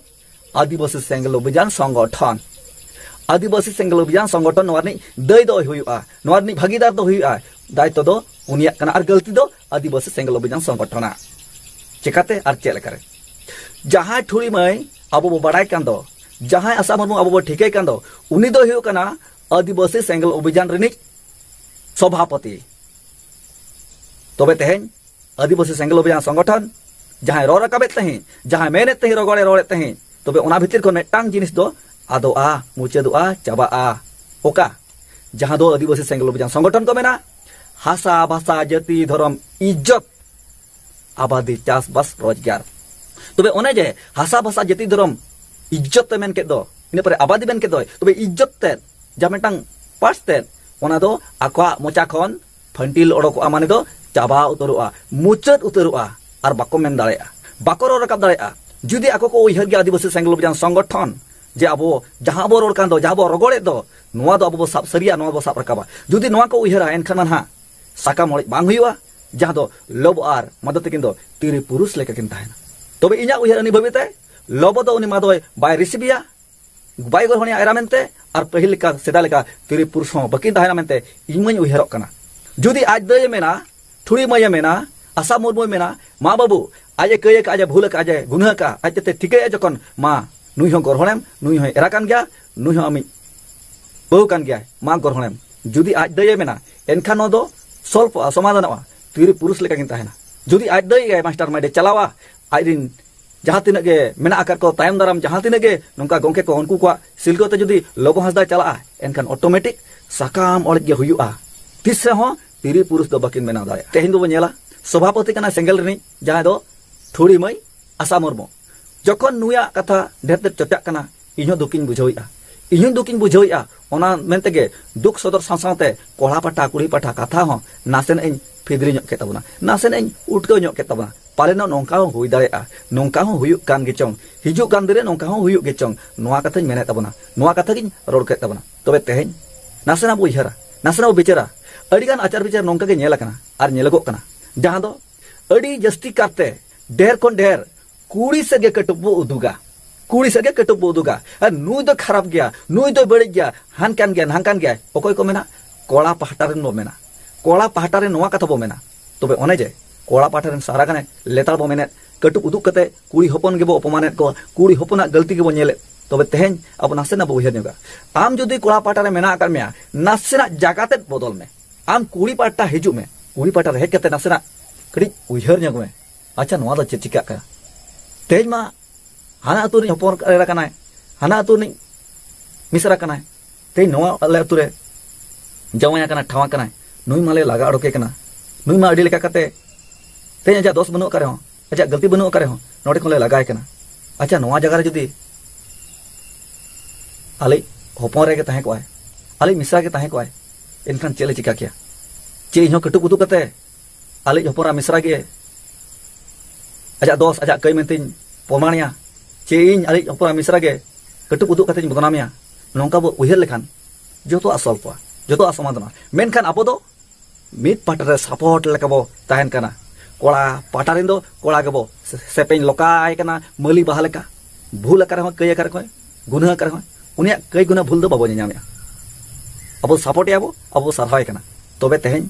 ᱟᱹᱫᱤᱵᱟᱹᱥᱤ ᱥᱮᱸᱜᱮᱞ ᱚᱵᱷᱤᱡᱟᱱ ᱥᱚᱝᱜᱚᱴᱷᱚᱱ᱾ ᱟᱹᱫᱤᱵᱟᱹᱥᱤ ᱥᱮᱸᱜᱮᱞ ᱚᱵᱷᱤᱡᱟᱱ ᱥᱚᱝᱜᱚᱴᱷᱚᱱ ᱱᱚᱣᱟ ᱨᱤᱱᱤᱡ ᱫᱟᱹᱭ ᱫᱚ ᱦᱩᱭᱩᱜᱼᱟ, ᱱᱚᱣᱟ ᱨᱤᱱᱤᱡ ᱵᱷᱟᱹᱜᱤᱫᱟᱨ ᱫᱚ ᱦᱩᱭᱩᱜᱼᱟ, ᱫᱟᱭᱤᱛᱛᱚ ᱫᱚ ᱩᱱᱤᱭᱟᱜ ᱠᱟᱱᱟ᱾ ᱟᱨ ᱜᱟᱹᱞᱛᱤ ᱫᱚ ᱟᱹᱫᱤᱵᱟᱹᱥᱤ ᱥᱮᱸᱜᱮᱞ ᱚᱵᱷᱤᱡᱟᱱ ᱥᱚᱝᱜᱚᱴᱷᱚᱱᱟᱜ᱾ ᱪᱮᱠᱟᱛᱮ ᱟᱨ ᱪᱮᱫ ᱞᱮᱠᱟᱨᱮ? ᱡᱟᱦᱟᱸᱭ ᱴᱷᱩᱲᱤ ᱢᱟᱹᱭ ᱟᱵᱚ ᱵᱚ ᱵᱟᱲᱟᱭ ᱠᱟᱱ ᱫᱚ, ᱡᱟᱦᱟᱸᱭ ᱟᱥᱟ ᱢᱩᱨᱢᱩ ᱟᱵᱚ ᱵᱚ ᱴᱷᱤᱠᱟᱹᱭ ᱠᱟᱱ ᱫᱚ, ᱩᱱᱤ ᱫᱚ ᱦᱩᱭᱩᱜ ᱠᱟᱱᱟ ᱟᱹᱫᱤᱵᱟᱹᱥᱤ ᱥᱮᱸᱜᱮᱞ ᱚᱵᱷᱤᱡᱟᱱ ᱨᱤᱱᱤᱡ ᱥᱚᱵᱷᱟᱯᱚᱛᱤ᱾ ᱛᱚᱵᱮ ᱛᱮᱦᱮᱧ ᱟᱹᱫᱤᱵᱟᱹᱥᱤ ᱥᱮᱸᱜᱮᱞ ᱚᱵᱷᱤᱡᱟᱱ ᱥᱚᱝᱜᱚᱴᱷᱚᱱ ᱡᱟᱦᱟᱸᱭ ᱨᱚᱲ ᱨᱟᱠᱟᱵᱮᱫ ᱛᱟᱦᱮᱸᱫ, ᱡᱟᱦᱟᱸᱭ ᱢᱮᱱᱮᱫ ᱛᱟᱦᱮᱸᱫ, ᱨᱚᱜᱚᱲᱮ ᱨᱚᱲᱮᱫ ᱛᱟᱦᱮᱸᱫ, ᱛᱚᱵᱮ ᱚᱱᱟ ᱵᱷᱤᱛᱤᱨ ᱠᱷᱚᱱ ᱢᱤᱫᱴᱟᱝ ᱡᱤᱱᱤᱥ ᱫᱚ ᱟᱫᱚᱜᱼᱟ, ᱢᱩᱪᱟᱹᱫᱚᱜᱼᱟ, ᱪᱟᱵᱟᱜᱼᱟ᱾ ᱚᱠᱟ? ᱡᱟᱦᱟᱸ ᱫᱚ ᱟᱹᱫᱤᱵᱟᱹᱥᱤ ᱥᱮᱸᱜᱮᱞ ᱚᱵᱷᱤᱡᱟᱱ ᱥᱚᱝᱜᱚᱴᱷᱚᱱ ᱠᱚ ᱢᱮᱱᱟ, ᱦᱟᱥᱟ, ᱵᱷᱟᱥᱟ, ᱡᱟᱹᱛᱤ, ᱫᱷᱚᱨᱚᱢ, ᱤᱡᱽᱡᱚᱛ, ᱟᱵᱟᱫᱤ, ᱪᱟᱥᱵᱟᱥ, ᱨᱳᱡᱽᱜᱟᱨ᱾ ᱛᱚᱵᱮ ᱚᱱᱮ ᱡᱮ ᱦᱟᱥᱟ, ᱵᱷᱟᱥᱟ, ᱡᱟᱹᱛᱤ, ᱫᱷᱚᱨᱚᱢ, ᱤᱡᱽᱡᱚᱛ ᱮ ᱢᱮᱱ ᱠᱮᱫ ᱫᱚ, ᱤᱱᱟᱹ ᱯᱚᱨᱮ ᱟᱵᱟᱫᱤ ᱢᱮᱱ ᱠᱮᱫ ᱫᱚᱭ, ᱛᱚᱵᱮ ᱤᱡᱽᱡᱚᱛ ᱛᱮᱫ, ᱡᱟ ᱢᱤᱫᱴᱟᱝ ᱯᱟᱥ ᱛᱮᱫ, ᱚᱱᱟ ᱫᱚ ᱟᱠᱚᱣᱟᱜ ᱢᱚᱪᱟ ᱠᱷᱚᱱ ᱯᱷᱟᱹᱱᱴᱤᱞ ᱚᱰᱚᱠᱚᱜᱼᱟ, ᱢᱟᱱᱮ ᱫᱚ ᱪᱟᱵᱟ ᱩᱛᱟᱹᱨᱚᱜᱼᱟ, ᱢᱩᱪᱟᱹᱫ ᱩᱛᱟᱹᱨᱚᱜᱼᱟ, ᱟᱨ ᱵᱟᱠᱚ ᱢᱮᱱ ᱫᱟᱲᱮᱭᱟᱜᱼᱟ, ᱵᱟᱠᱚ ᱨᱚᱲ ᱨᱟᱠᱟᱵ ᱫᱟᱲᱮᱭᱟᱜᱼᱟ᱾ ᱡᱩᱫᱤ ᱟᱠᱚ ᱠᱚ ᱩᱭᱦᱟᱹᱨ ᱜᱮᱭᱟ ᱟᱹᱫᱤᱵᱟᱹᱥᱤ ᱥᱮᱸᱜᱮᱞ ᱚᱵᱷᱤᱡᱟᱱ ᱥᱚᱝᱜᱚᱴᱷᱚᱱ, ᱡᱮ ᱟᱵᱚ ᱡᱟᱦᱟᱸ ᱵᱚ ᱨᱚᱲ ᱠᱟᱱ ᱫᱚ, ᱡᱟᱦᱟᱸ ᱵᱚ ᱨᱚᱜᱚᱲᱮᱫ ᱫᱚ, ᱱᱚᱣᱟ ᱫᱚ ᱟᱵᱚ ᱵᱚ ᱥᱟᱵ ᱥᱟᱹᱨᱤᱭᱟ, ᱱᱚᱣᱟ ᱵᱚ ᱥᱟᱵ ᱨᱟᱠᱟᱵᱟ᱾ ᱡᱩᱫᱤ ᱱᱚᱣᱟ ᱠᱚ ᱩᱭᱦᱟᱹᱨᱟ, ᱮᱱᱠᱷᱟᱱ ᱢᱟ ᱱᱟᱦᱟᱜ ᱥᱟᱠᱟᱢ ᱚᱲᱮᱡ ᱵᱟᱝ ᱦᱩᱭᱩᱜᱼᱟ, ᱡᱟᱦᱟᱸ ᱫᱚ ᱞᱚᱵᱚ ᱟᱨ ᱢᱟᱫᱚ ᱛᱟᱹᱠᱤᱱ ᱫᱚ ᱛᱤᱨᱤ ᱯᱩᱨᱩᱥ ᱞᱮᱠᱟ ᱠᱤᱱ ᱛᱟᱦᱮᱱᱟ᱾ ᱛᱚᱵᱮ ᱤᱧᱟᱹᱜ ᱩᱭᱦᱟᱹᱨ ᱟᱹᱱᱤᱡ ᱵᱷᱟᱵᱤ ᱛᱮ ᱞᱚᱵᱚ ᱫᱚ ᱩᱱᱤ ᱢᱟ ᱫᱚᱭ ᱵᱟᱭ ᱨᱤᱥᱤᱵᱷ ᱮᱭᱟ, ᱵᱟᱭ ᱜᱚᱨᱦᱚᱱᱮᱭᱟ ᱮᱨᱟ ᱢᱮᱱᱛᱮ, ᱟᱨ ᱯᱟᱹᱦᱤᱞ ᱞᱮᱠᱟ, ᱥᱮᱫᱟᱭ ᱞᱮᱠᱟ ᱛᱤᱨᱤ ᱯᱩᱨᱩᱥ ᱦᱚᱸ ᱵᱟᱹᱠᱤᱱ ᱛᱟᱦᱮᱱᱟ ᱢᱮᱱᱛᱮ ᱤᱧ ᱢᱟᱧ ᱩᱭᱦᱟᱹᱨᱚᱜ ᱠᱟᱱᱟ᱾ ᱡᱩᱫᱤ ᱟᱡ ᱫᱟᱹᱭᱮ ᱢᱮᱱᱟ, ᱴᱷᱩᱲᱤ ᱢᱟᱹᱭᱮ ᱢᱮᱱᱟ, ᱟᱥᱟ ᱢᱩᱨᱢᱩᱭ ᱢᱮᱱᱟ, ᱢᱟ ᱵᱟᱹᱵᱩ, ᱟᱡ ᱮ ᱠᱟᱹᱭ ᱟᱠᱟᱫ, ᱟᱡ ᱮ ᱵᱷᱩᱞ ᱟᱠᱟᱫ, ᱟᱡ ᱮ ᱜᱩᱱᱟᱹ ᱟᱠᱟᱫ, ᱟᱡ ᱛᱮ ᱴᱷᱤᱠᱟᱹᱭᱟ ᱡᱚᱠᱷᱚᱱ, ᱢᱟ, ᱱᱩᱭ ᱦᱚᱸ ᱜᱚᱨᱦᱚᱱᱮᱢ, ᱱᱩᱭ ᱦᱚᱸ ᱮᱨᱟ ᱠᱟᱱ ᱜᱮᱭᱟ, ᱱᱩᱭ ᱦᱚᱸ ᱟᱢᱤᱡ ᱵᱟᱹᱦᱩ ᱠᱟᱱ ᱜᱮᱭᱟᱭ, ᱢᱟ ᱜᱚᱨᱦᱚᱱᱮᱢ᱾ ᱡᱩᱫᱤ ᱟᱡ ᱫᱟᱹᱭᱮ ᱢᱮᱱᱟ, ᱮᱱᱠᱷᱟᱱ ᱱᱚᱣᱟ ᱫᱚ ᱥᱚᱞᱯᱚᱜᱼᱟ, ᱥᱚᱢᱟᱫᱷᱟᱱᱚᱜᱼᱟ, ᱛᱤᱨᱤ ᱯᱩᱨᱩᱥ ᱞᱮᱠᱟ ᱠᱤᱱ ᱛᱟᱦᱮᱱᱟ᱾ ᱡᱩᱫᱤ ᱟᱡ ᱫᱟᱹᱭ ᱜᱮ ᱢᱟᱥᱴᱟᱨ ᱢᱟᱭᱰᱮ ᱪᱟᱞᱟᱣᱟ, ᱟᱡ ᱨᱤᱱ ᱡᱟᱦᱟᱸ ᱛᱤᱱᱟᱹᱜ ᱜᱮ ᱢᱮᱱᱟᱜ ᱟᱠᱟᱫ ᱠᱚ ᱛᱟᱭᱚᱢ ᱫᱟᱨᱟᱢ, ᱡᱟᱦᱟᱸ ᱛᱤᱱᱟᱹᱜ ᱜᱮ ᱱᱚᱝᱠᱟ ᱜᱚᱝᱠᱮ ᱠᱚ, ᱩᱱᱠᱩ ᱠᱚᱣᱟᱜ ᱥᱤᱞᱜᱟᱹ ᱛᱮ ᱡᱩᱫᱤ ᱞᱚᱵᱚ ᱦᱟᱸᱥᱫᱟ ᱪᱟᱞᱟᱜᱼᱟ, ᱮᱱᱠᱷᱟᱱ ᱚᱴᱳᱢᱮᱴᱤᱠ ᱥᱟᱠᱟᱢ ᱚᱲᱮᱡ ᱜᱮ ᱦᱩᱭᱩᱜᱼᱟ᱾ ᱛᱤᱥ ᱨᱮᱦᱚᱸ ᱛᱤᱨᱤ ᱯᱩᱨᱩᱥ ᱫᱚ ᱵᱟᱹᱠᱤᱱ ᱵᱮᱱᱟᱣ ᱫᱟᱲᱮᱭᱟᱜᱼᱟ᱾ ᱛᱮᱦᱮᱧ ᱫᱚᱵᱚ ᱧᱮᱞᱟ, ᱥᱚᱵᱷᱟᱯᱚᱛᱤ ᱠᱟᱱᱟ ᱥᱮᱸᱜᱮᱞ ᱨᱤᱱᱤᱡ, ᱡᱟᱦᱟᱸᱭ ᱫᱚ ᱴᱷᱩᱲᱤ ᱢᱟᱹᱭ ᱟᱥᱟ ᱢᱩᱨᱢᱩ᱾ ᱡᱚᱠᱷᱚᱱ ᱱᱩᱭᱟᱜ ᱠᱟᱛᱷᱟ ᱰᱷᱮᱨ ᱰᱷᱮᱨ ᱪᱚᱨᱪᱟᱜ ᱠᱟᱱᱟ, ᱤᱧ ᱦᱚᱸ ᱫᱩᱠᱤᱧ ᱵᱩᱡᱷᱟᱹᱣᱮᱫᱼᱟ, ᱤᱧ ᱦᱚᱸ ᱫᱩᱠᱤᱧ ᱵᱩᱡᱷᱟᱹᱣᱮᱫᱼᱟ᱾ ᱚᱱᱟ ᱢᱮᱱᱛᱮᱜᱮ ᱫᱩᱠ ᱥᱚᱫᱚᱨ ᱥᱟᱶ ᱥᱟᱶᱛᱮ ᱠᱚᱲᱟ ᱯᱟᱦᱴᱟ, ᱠᱩᱲᱤ ᱯᱟᱦᱴᱟ ᱠᱟᱛᱷᱟ ᱦᱚᱸ ᱱᱟᱥᱮᱱᱟᱜ ᱤᱧ ᱯᱷᱤᱫᱽᱨᱤ ᱧᱚᱜ ᱠᱮᱫ ᱛᱟᱵᱚᱱᱟ, ᱱᱟᱥᱮᱱᱟᱜ ᱤᱧ ᱩᱴᱠᱟᱹᱣ ᱧᱚᱜ ᱠᱮᱫ ᱛᱟᱵᱚᱱᱟ᱾ ᱯᱟᱞᱮᱱᱚᱜ ᱱᱚᱝᱠᱟ ᱦᱚᱸ ᱦᱩᱭ ᱫᱟᱲᱮᱭᱟᱜᱼᱟ, ᱱᱚᱝᱠᱟ ᱦᱚᱸ ᱦᱩᱭᱩᱜ ᱠᱟᱱ ᱜᱮᱪᱚᱝ, ᱦᱤᱡᱩᱜ ᱠᱟᱱ ᱫᱤᱱ ᱨᱮ ᱱᱚᱝᱠᱟ ᱦᱚᱸ ᱦᱩᱭᱩᱜ ᱜᱮᱪᱚᱝ, ᱱᱚᱣᱟ ᱠᱟᱛᱷᱟᱧ ᱢᱮᱱᱮᱫ ᱛᱟᱵᱚᱱᱟ, ᱱᱚᱣᱟ ᱠᱟᱛᱷᱟ ᱜᱤᱧ ᱨᱚᱲ ᱠᱮᱫ ᱛᱟᱵᱚᱱᱟ᱾ ᱛᱚᱵᱮ ᱛᱮᱦᱮᱧ ᱱᱟᱥᱮᱱᱟᱜ ᱵᱚ ᱩᱭᱦᱟᱹᱨᱟ, ᱱᱟᱥᱮᱱᱟᱜ ᱵᱚ ᱵᱤᱪᱟᱹᱨᱟ᱾ ᱟᱹᱰᱤᱜᱟᱱ ᱟᱪᱟᱨ ᱵᱤᱪᱟᱹᱨ ᱱᱚᱝᱠᱟ ᱜᱮ ᱧᱮᱞ ᱟᱠᱟᱱᱟ ᱟᱨ ᱧᱮᱞᱚᱜᱚᱜ ᱠᱟᱱᱟ, ᱡᱟᱦᱟᱸ ᱫᱚ ᱟᱹᱰᱤ ᱡᱟᱹᱥᱛᱤ ᱠᱟᱨᱛᱮ ᱰᱷᱮᱨ ᱠᱷᱚᱱ ᱰᱷᱮᱨ ᱠᱩᱲᱤ ᱥᱮᱫ ᱜᱮ ᱠᱟᱹᱴᱩᱵ ᱵᱚ ᱩᱫᱩᱜᱟ, ᱠᱩᱲᱤ ᱥᱮᱫ ᱜᱮ ᱠᱟᱹᱴᱩᱵ ᱵᱚ ᱩᱫᱩᱜᱟ᱾ ᱟᱨ ᱱᱩᱭ ᱫᱚ ᱠᱷᱟᱨᱟᱯ ᱜᱮᱭᱟ, ᱱᱩᱭ ᱫᱚ ᱵᱟᱹᱲᱤᱡ ᱜᱮᱭᱟ, ᱦᱟᱱᱠᱟᱱ ᱜᱮᱭᱟ, ᱱᱟᱝᱠᱟᱱ ᱜᱮᱭᱟᱭ᱾ ᱚᱠᱚᱭ ᱠᱚ ᱢᱮᱱᱟ? ᱠᱚᱲᱟ ᱯᱟᱦᱴᱟ ᱨᱮᱱ ᱵᱚ ᱢᱮᱱᱟ, ᱠᱚᱲᱟ ᱯᱟᱦᱴᱟ ᱨᱮ ᱱᱚᱣᱟ ᱠᱟᱛᱷᱟ ᱵᱚ ᱢᱮᱱᱟ᱾ ᱛᱚᱵᱮ ᱚᱱᱮ ᱡᱮ ᱠᱚᱲᱟ ᱯᱟᱦᱴᱟ ᱨᱮᱱ ᱥᱟᱨᱟ ᱜᱟᱱᱮ ᱞᱮᱛᱟᱲ ᱵᱚ ᱢᱮᱱᱮᱫ, ᱠᱟᱹᱴᱩᱵ ᱩᱫᱩᱜ ᱠᱟᱛᱮ ᱠᱩᱲᱤ ᱦᱚᱯᱚᱱ ᱜᱮᱵᱚ ᱚᱯᱚᱢᱟᱱᱮᱫ ᱠᱚᱣᱟ, ᱠᱩᱲᱤ ᱦᱚᱯᱚᱱᱟᱜ ᱜᱟᱹᱞᱛᱤ ᱜᱮᱵᱚ ᱧᱮᱞᱮᱫ᱾ ᱛᱚᱵᱮ ᱛᱮᱦᱮᱧ ᱟᱵᱚ ᱱᱟᱥᱮᱱᱟᱜ ᱵᱚ ᱩᱭᱦᱟᱹᱨ ᱧᱚᱜᱟ, ᱟᱢ ᱡᱩᱫᱤ ᱠᱚᱲᱟ ᱯᱟᱦᱴᱟ ᱨᱮ ᱢᱮᱱᱟᱜ ᱟᱠᱟᱫ ᱢᱮᱭᱟ, ᱱᱟᱥᱮᱱᱟᱜ ᱡᱟᱭᱜᱟ ᱛᱮᱫ ᱵᱚᱫᱚᱞ ᱢᱮ᱾ ᱟᱢ ᱠᱩᱲᱤ ᱯᱟᱦᱴᱟ ᱦᱤᱡᱩᱜ ᱢᱮ, ᱠᱩᱲᱤ ᱯᱟᱦᱴᱟ ᱨᱮ ᱦᱮᱡ ᱠᱟᱛᱮ ᱱᱟᱥᱮᱱᱟᱜ ᱠᱟᱹᱴᱤᱡ ᱩᱭᱦᱟᱹᱨ ᱧᱚᱜ ᱢᱮ, ᱟᱪᱪᱷᱟ, ᱱᱚᱣᱟ ᱫᱚ ᱪᱮᱫ ᱪᱤᱠᱟᱹᱜ ᱠᱟᱱᱟ? ᱛᱮᱦᱮᱧ ᱢᱟ ᱦᱟᱱᱟ ᱟᱹᱛᱩ ᱨᱤᱱᱤᱡ ᱦᱚᱯᱚᱱ ᱮᱨᱟ ᱠᱟᱱᱟᱭ, ᱦᱟᱱᱟ ᱟᱹᱛᱩ ᱨᱤᱱᱤᱡ ᱢᱤᱥᱨᱟ ᱠᱟᱱᱟᱭ, ᱛᱮᱦᱮᱧ ᱱᱚᱣᱟ ᱟᱞᱮ ᱟᱹᱛᱩ ᱨᱮ ᱡᱟᱶᱟᱭ ᱟᱠᱟᱱᱟᱭ, ᱴᱷᱟᱶ ᱟᱠᱟᱱᱟᱭ, ᱱᱩᱭ ᱢᱟᱞᱮ ᱞᱟᱜᱟ ᱚᱰᱚᱠᱮ ᱠᱟᱱᱟ, ᱱᱩᱭ ᱢᱟ ᱟᱹᱰᱤ ᱞᱮᱠᱟ ᱠᱟᱛᱮ ᱛᱮᱦᱮᱧ ᱟᱡᱟᱜ ᱫᱚᱥ ᱵᱟᱹᱱᱩᱜ ᱟᱠᱟᱫ ᱨᱮᱦᱚᱸ, ᱟᱡᱟᱜ ᱜᱟᱹᱞᱛᱤ ᱵᱟᱹᱱᱩᱜ ᱟᱠᱟᱫ ᱨᱮᱦᱚᱸ, ᱱᱚᱰᱮ ᱠᱷᱚᱱ ᱞᱮ ᱞᱟᱜᱟᱭ ᱠᱟᱱᱟ᱾ ᱟᱪᱪᱷᱟ, ᱱᱚᱣᱟ ᱡᱟᱭᱜᱟ ᱨᱮ ᱡᱩᱫᱤ ᱟᱞᱮ ᱦᱚᱯᱚᱱ ᱨᱮᱜᱮ ᱛᱟᱦᱮᱸ ᱠᱚᱜᱼᱟᱭ, ᱟᱞᱮ ᱢᱤᱥᱨᱟ ᱜᱮ ᱛᱟᱦᱮᱸ ᱠᱚᱜᱼᱟᱭ, ᱮᱱᱠᱷᱟᱱ ᱪᱮᱫ ᱞᱮ ᱪᱤᱠᱟ ᱠᱮᱭᱟ? ᱪᱮᱫ ᱤᱧ ᱦᱚᱸ ᱠᱟᱹᱴᱩᱵ ᱩᱫᱩᱜ ᱠᱟᱛᱮ ᱟᱞᱮ ᱦᱚᱯᱚᱱ ᱨᱟ ᱢᱤᱥᱨᱟ ᱜᱮ ᱟᱡᱟᱜ ᱫᱚᱥ, ᱟᱡᱟᱜ ᱠᱟᱹᱭ ᱢᱮᱱᱛᱮᱧ ᱯᱨᱚᱢᱟᱱᱮᱭᱟ? ᱪᱮᱫ ᱤᱧ ᱟᱞᱮ ᱦᱚᱯᱚᱱ ᱨᱟ ᱢᱤᱥᱨᱟ ᱜᱮ ᱠᱟᱹᱴᱩᱵ ᱩᱫᱩᱜ ᱠᱟᱛᱮᱧ ᱵᱚᱫᱱᱟᱢᱮᱭᱟ? ᱱᱚᱝᱠᱟ ᱵᱚ ᱩᱭᱦᱟᱹᱨ ᱞᱮᱠᱷᱟᱱ ᱡᱚᱛᱚᱣᱟᱜ ᱥᱚᱞᱯᱚᱜᱼᱟ, ᱡᱚᱛᱚᱣᱟᱜ ᱥᱚᱢᱟᱫᱷᱟᱱᱚᱜᱼᱟ᱾ ᱢᱮᱱᱠᱷᱟᱱ ᱟᱵᱚ ᱫᱚ ᱢᱤᱫ ᱯᱟᱦᱴᱟ ᱨᱮ ᱥᱟᱯᱚᱨᱴ ᱞᱮᱠᱟ ᱵᱚ ᱛᱟᱦᱮᱱ ᱠᱟᱱᱟ᱾ ᱠᱚᱲᱟ ᱯᱟᱦᱴᱟ ᱨᱮᱱ ᱫᱚ ᱠᱚᱲᱟ ᱜᱮᱵᱚ ᱥᱮ-, ᱥᱮᱯᱮᱧ ᱞᱚᱠᱟᱭ ᱠᱟᱱᱟ, ᱢᱟᱹᱞᱤ ᱵᱟᱦᱟ ᱞᱮᱠᱟ᱾ ᱵᱷᱩᱞ ᱟᱠᱟᱱ ᱨᱮᱦᱚᱸ, ᱠᱟᱹᱭ ᱟᱠᱟᱱ ᱨᱮᱦᱚᱸ, ᱜᱩᱱᱟᱹ ᱟᱠᱟᱱ ᱨᱮᱦᱚᱸ, ᱩᱱᱤᱭᱟᱜ ᱠᱟᱹᱭ ᱜᱩᱱᱟᱹ ᱵᱷᱩᱞ ᱫᱚ ᱵᱟᱵᱚ ᱧᱮᱧᱟᱢᱮᱜᱼᱟ᱾ ᱟᱵᱚ ᱥᱟᱯᱳᱨᱴ ᱮᱜᱼᱟ ᱵᱚ, ᱟᱵᱚ ᱥᱟᱨᱦᱟᱣ ᱮ ᱠᱟᱱᱟ᱾ ᱛᱚᱵᱮ ᱛᱮᱦᱮᱧ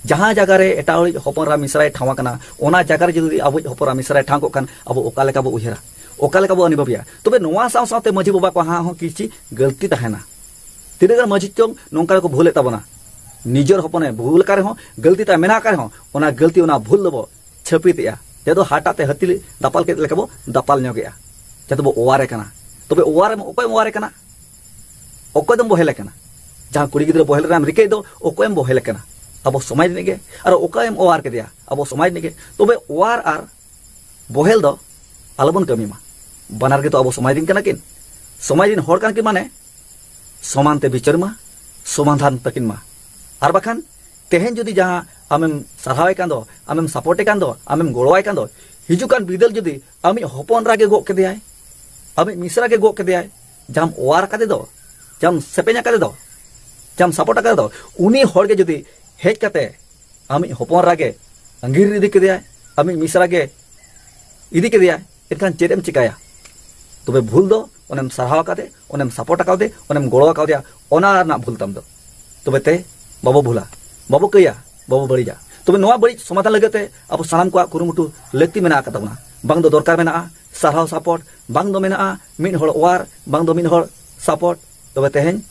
ᱡᱟᱦᱟᱸ ᱡᱟᱭᱜᱟ ᱨᱮ ᱮᱴᱟᱜ ᱦᱚᱲᱤᱡ ᱦᱚᱯᱚᱱ ᱮᱨᱟ ᱢᱤᱥᱨᱟᱭ ᱴᱷᱟᱶ ᱟᱠᱟᱱᱟ, ᱚᱱᱟ ᱡᱟᱭᱜᱟ ᱨᱮ ᱡᱩᱫᱤ ᱟᱵᱚᱭᱤᱡ ᱦᱚᱯᱚᱱ ᱮᱨᱟ ᱢᱤᱥᱨᱟᱭ ᱴᱷᱟᱶ ᱠᱚᱜ ᱠᱷᱟᱱ, ᱟᱵᱚ ᱚᱠᱟ ᱞᱮᱠᱟ ᱵᱚ ᱩᱭᱦᱟᱹᱨᱟ, ᱚᱠᱟ ᱞᱮᱠᱟ ᱵᱚ ᱟᱹᱱᱤᱵᱷᱟᱹᱵᱤᱭᱟ? ᱛᱚᱵᱮ ᱱᱚᱣᱟ ᱥᱟᱶ ᱥᱟᱶᱛᱮ ᱢᱟᱹᱡᱷᱤ ᱵᱟᱵᱟ ᱠᱚᱣᱟᱜ ᱦᱚᱸ ᱠᱤᱪᱷᱤ ᱜᱟᱹᱞᱛᱤ ᱛᱟᱦᱮᱱᱟ᱾ ᱛᱤᱱᱟᱹᱜ ᱜᱟᱱ ᱢᱟᱹᱡᱷᱤ ᱪᱚᱝ ᱱᱚᱝᱠᱟ ᱜᱮᱠᱚ ᱵᱷᱩᱞᱮᱫ ᱛᱟᱵᱚᱱᱟ᱾ ᱱᱤᱡᱮᱨ ᱦᱚᱯᱚᱱᱮ ᱵᱷᱩᱞ ᱟᱠᱟᱱ ᱨᱮᱦᱚᱸ, ᱜᱟᱹᱞᱛᱤ ᱛᱟᱭ ᱢᱮᱱᱟᱜ ᱟᱠᱟᱫ ᱨᱮᱦᱚᱸ, ᱚᱱᱟ ᱜᱟᱹᱞᱛᱤ, ᱚᱱᱟ ᱵᱷᱩᱞ ᱫᱚᱵᱚ ᱪᱷᱟᱹᱯᱤᱛᱮᱜᱼᱟ᱾ ᱡᱟᱦᱟᱸ ᱫᱚ ᱦᱟᱴᱟᱜ ᱛᱮ ᱦᱟᱹᱛᱤ ᱫᱟᱯᱟᱞ ᱠᱮᱫ ᱞᱮᱠᱟ ᱵᱚ ᱫᱟᱯᱟᱞ ᱧᱚᱜᱮᱜᱼᱟ᱾ ᱡᱟᱦᱟᱸ ᱫᱚᱵᱚ ᱚᱣᱟᱨᱮ ᱠᱟᱱᱟ᱾ ᱛᱚᱵᱮ ᱚᱣᱟᱨᱮᱢ, ᱚᱠᱚᱭᱮᱢ ᱚᱣᱟᱨᱮ ᱠᱟᱱᱟ? ᱚᱠᱚᱭ ᱫᱚᱢ ᱵᱚᱦᱮᱞᱮ ᱠᱟᱱᱟ? ᱡᱟᱦᱟᱸ ᱠᱩᱲᱤ ᱜᱤᱫᱽᱨᱟᱹ ᱵᱚᱦᱮᱞ ᱨᱮᱱᱟᱜ ᱮᱢ ᱨᱤᱠᱟᱹᱭᱮᱫ ᱫᱚ, ᱚᱠᱚᱭᱮᱢ ᱵᱚᱦᱮᱞᱮ ᱠᱟᱱᱟ? ᱟᱵᱚ ᱥᱚᱢᱟᱡᱽ ᱨᱤᱱᱤᱡ ᱜᱮ᱾ ᱟᱨ ᱚᱠᱚᱭᱮᱢ ᱚᱣᱟᱨ ᱠᱮᱫᱮᱭᱟ? ᱟᱵᱚ ᱥᱚᱢᱟᱡᱽ ᱨᱤᱱᱤᱡ ᱜᱮ᱾ ᱛᱚᱵᱮ ᱚᱣᱟᱨ ᱟᱨ ᱵᱚᱦᱮᱞ ᱫᱚ ᱟᱞᱚᱵᱚᱱ ᱠᱟᱹᱢᱤ ᱢᱟ᱾ ᱵᱟᱱᱟᱨ ᱜᱮᱛᱚ ᱟᱵᱚ ᱥᱚᱢᱟᱡᱽ ᱨᱤᱱ ᱠᱟᱱᱟ ᱠᱤᱱ᱾ ᱥᱚᱢᱟᱡᱽ ᱨᱤᱱ ᱦᱚᱲ ᱠᱟᱱᱟ ᱠᱤᱱ ᱢᱟᱱᱮ ᱥᱚᱢᱟᱱ ᱛᱮ ᱵᱤᱪᱟᱹᱨ ᱢᱟ, ᱥᱚᱢᱟᱫᱷᱟᱱ ᱛᱟᱹᱠᱤᱱ ᱢᱟ᱾ ᱟᱨ ᱵᱟᱠᱷᱟᱱ ᱛᱮᱦᱮᱧ ᱡᱩᱫᱤ ᱡᱟᱦᱟᱸ ᱟᱢᱮᱢ ᱥᱟᱨᱦᱟᱣᱮ ᱠᱟᱱ ᱫᱚ, ᱟᱢᱮᱢ ᱥᱟᱯᱳᱨᱴᱮ ᱠᱟᱱ ᱫᱚ, ᱟᱢᱮᱢ ᱜᱚᱲᱚᱣᱟᱭ ᱠᱟᱱ ᱫᱚ, ᱦᱤᱡᱩᱜ ᱠᱟᱱ ᱵᱤᱫᱟᱹᱞ ᱡᱩᱫᱤ ᱟᱢᱤᱡ ᱦᱚᱯᱚᱱ ᱮᱨᱟ ᱜᱮ ᱜᱚᱜ ᱠᱮᱫᱮᱭᱟᱭ, ᱟᱢᱤᱡ ᱢᱤᱥᱨᱟ ᱜᱮ ᱜᱚᱜ ᱠᱮᱫᱮᱭᱟᱭ, ᱡᱟᱦᱟᱸᱢ ᱚᱣᱟᱨ ᱟᱠᱟᱫᱮ ᱫᱚ, ᱡᱟᱦᱟᱸᱢ ᱥᱮᱯᱮᱧ ᱟᱠᱟᱫᱮ ᱫᱚ, ᱡᱟᱦᱟᱸᱢ ᱥᱟᱯᱳᱨᱴ ᱟᱠᱟᱫᱮ ᱫᱚ, ᱩᱱᱤ ᱦᱚᱲ ᱜᱮ ᱡᱩᱫᱤ ᱦᱮᱡ ᱠᱟᱛᱮ ᱟᱢᱤᱡ ᱦᱚᱯᱚᱱ ᱮᱨᱟ ᱜᱮ ᱟᱸᱜᱤᱨ ᱤᱫᱤ ᱠᱮᱫᱮᱭᱟᱭ, ᱟᱢᱤᱡ ᱢᱤᱥᱨᱟ ᱜᱮ ᱤᱫᱤ ᱠᱮᱫᱮᱭᱟᱭ, ᱮᱱᱠᱷᱟᱱ ᱪᱮᱫ ᱮᱢ ᱪᱤᱠᱟᱹᱭᱟ? ᱛᱚᱵᱮ ᱵᱷᱩᱞ ᱫᱚ ᱚᱱᱮᱢ ᱥᱟᱨᱦᱟᱣ ᱟᱠᱟᱫᱮ, ᱚᱱᱮᱢ ᱥᱟᱯᱳᱨᱴ ᱟᱠᱟᱫᱮ, ᱚᱱᱮᱢ ᱜᱚᱲᱚ ᱟᱠᱟᱫᱮᱭᱟ, ᱚᱱᱟ ᱨᱮᱱᱟᱜ ᱵᱷᱩᱞ ᱛᱟᱢ ᱫᱚ᱾ ᱛᱚᱵᱮ ᱛᱮ ᱵᱟᱵᱚ ᱵᱷᱩᱞᱟ, ᱵᱟᱵᱚ ᱠᱟᱹᱭᱟ, ᱵᱟᱵᱚ ᱵᱟᱹᱲᱤᱡᱟ᱾ ᱛᱚᱵᱮ ᱱᱚᱣᱟ ᱵᱟᱹᱲᱤᱡ ᱥᱚᱢᱟᱫᱷᱟᱱ ᱞᱟᱹᱜᱤᱫ ᱛᱮ ᱟᱵᱚ ᱥᱟᱱᱟᱢ ᱠᱚᱣᱟᱜ ᱠᱩᱨᱩᱢᱩᱴᱩ ᱞᱟᱹᱠᱛᱤ ᱢᱮᱱᱟᱜ ᱟᱠᱟᱫ ᱛᱟᱵᱚᱱᱟ᱾ ᱵᱟᱝ ᱫᱚ ᱫᱚᱨᱠᱟᱨ ᱢᱮᱱᱟᱜᱼᱟ ᱥᱟᱨᱦᱟᱣ ᱥᱟᱯᱳᱨᱴ, ᱵᱟᱝ ᱫᱚ ᱢᱮᱱᱟᱜᱼᱟ ᱢᱤᱫ ᱦᱚᱲ ᱚᱣᱟᱨ, ᱵᱟᱝ ᱫᱚ ᱢᱤᱫ ᱦᱚᱲ ᱥᱟᱯᱳᱨᱴ᱾ ᱛᱚᱵᱮ ᱛᱮᱦᱮᱧ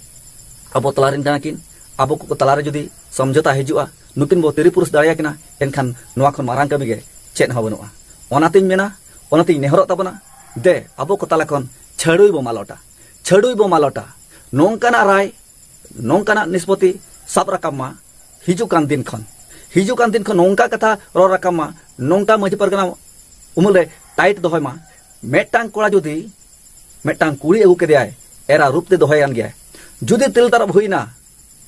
ᱟᱵᱚ ᱛᱟᱞᱟᱨᱮᱱ ᱠᱟᱱᱟ ᱠᱤᱱ, ᱟᱵᱚ ᱠᱚ ᱛᱟᱞᱟᱨᱮ ᱡᱩᱫᱤ ᱥᱚᱢᱡᱷᱚᱛᱟ ᱦᱤᱡᱩᱜᱼᱟ, ᱱᱩᱠᱤᱱ ᱵᱚ ᱛᱤᱨᱤ ᱯᱩᱨᱩᱥ ᱫᱟᱲᱮᱭᱟᱠᱤᱱᱟ, ᱮᱱᱠᱷᱟᱱ ᱱᱚᱣᱟ ᱠᱷᱚᱱ ᱢᱟᱨᱟᱝ ᱠᱟᱹᱢᱤ ᱜᱮ ᱪᱮᱫ ᱦᱚᱸ ᱵᱟᱹᱱᱩᱜᱼᱟ᱾ ᱚᱱᱟᱛᱤᱧ ᱢᱮᱱᱟ, ᱚᱱᱟᱛᱤᱧ ᱱᱮᱦᱚᱨᱚᱜ ᱛᱟᱵᱚᱱᱟ, ᱫᱮ ᱟᱵᱚ ᱠᱚ ᱛᱟᱞᱟ ᱠᱷᱚᱱ ᱪᱷᱟᱹᱲᱩᱭ ᱵᱚ ᱢᱟᱞᱚᱴᱟ, ᱪᱷᱟᱹᱲᱩᱭ ᱵᱚ ᱢᱟᱞᱚᱴᱟ᱾ ᱱᱚᱝᱠᱟᱱᱟᱜ ᱨᱟᱭ, ᱱᱚᱝᱠᱟᱱᱟᱜ ᱱᱤᱥᱯᱚᱛᱤ ᱥᱟᱵ ᱨᱟᱠᱟᱵ ᱢᱟ ᱦᱤᱡᱩᱜ ᱠᱟᱱ ᱫᱤᱱ ᱠᱷᱚᱱ, ᱦᱤᱡᱩᱜ ᱠᱟᱱ ᱫᱤᱱ ᱠᱷᱚᱱ ᱱᱚᱝᱠᱟ ᱠᱟᱛᱷᱟ ᱨᱚᱲ ᱨᱟᱠᱟᱵ ᱢᱟ, ᱱᱚᱝᱠᱟ ᱢᱟᱹᱡᱷᱤ ᱯᱟᱨᱜᱟᱱᱟ ᱩᱢᱩᱞ ᱨᱮ ᱴᱟᱭᱤᱴ ᱫᱚᱦᱚᱭ ᱢᱟ᱾ ᱢᱤᱫᱴᱟᱝ ᱠᱚᱲᱟ ᱡᱩᱫᱤ ᱢᱤᱫᱴᱟᱝ ᱠᱩᱲᱤ ᱟᱹᱜᱩ ᱠᱮᱫᱮᱭᱟᱭ, ᱮᱨᱟ ᱨᱩᱯ ᱛᱮ ᱫᱚᱦᱚᱭ ᱠᱟᱱ ᱜᱮᱭᱟᱭ, ᱡᱩᱫᱤ ᱛᱤᱞ ᱛᱟᱨᱟᱵ ᱦᱩᱭᱱᱟ,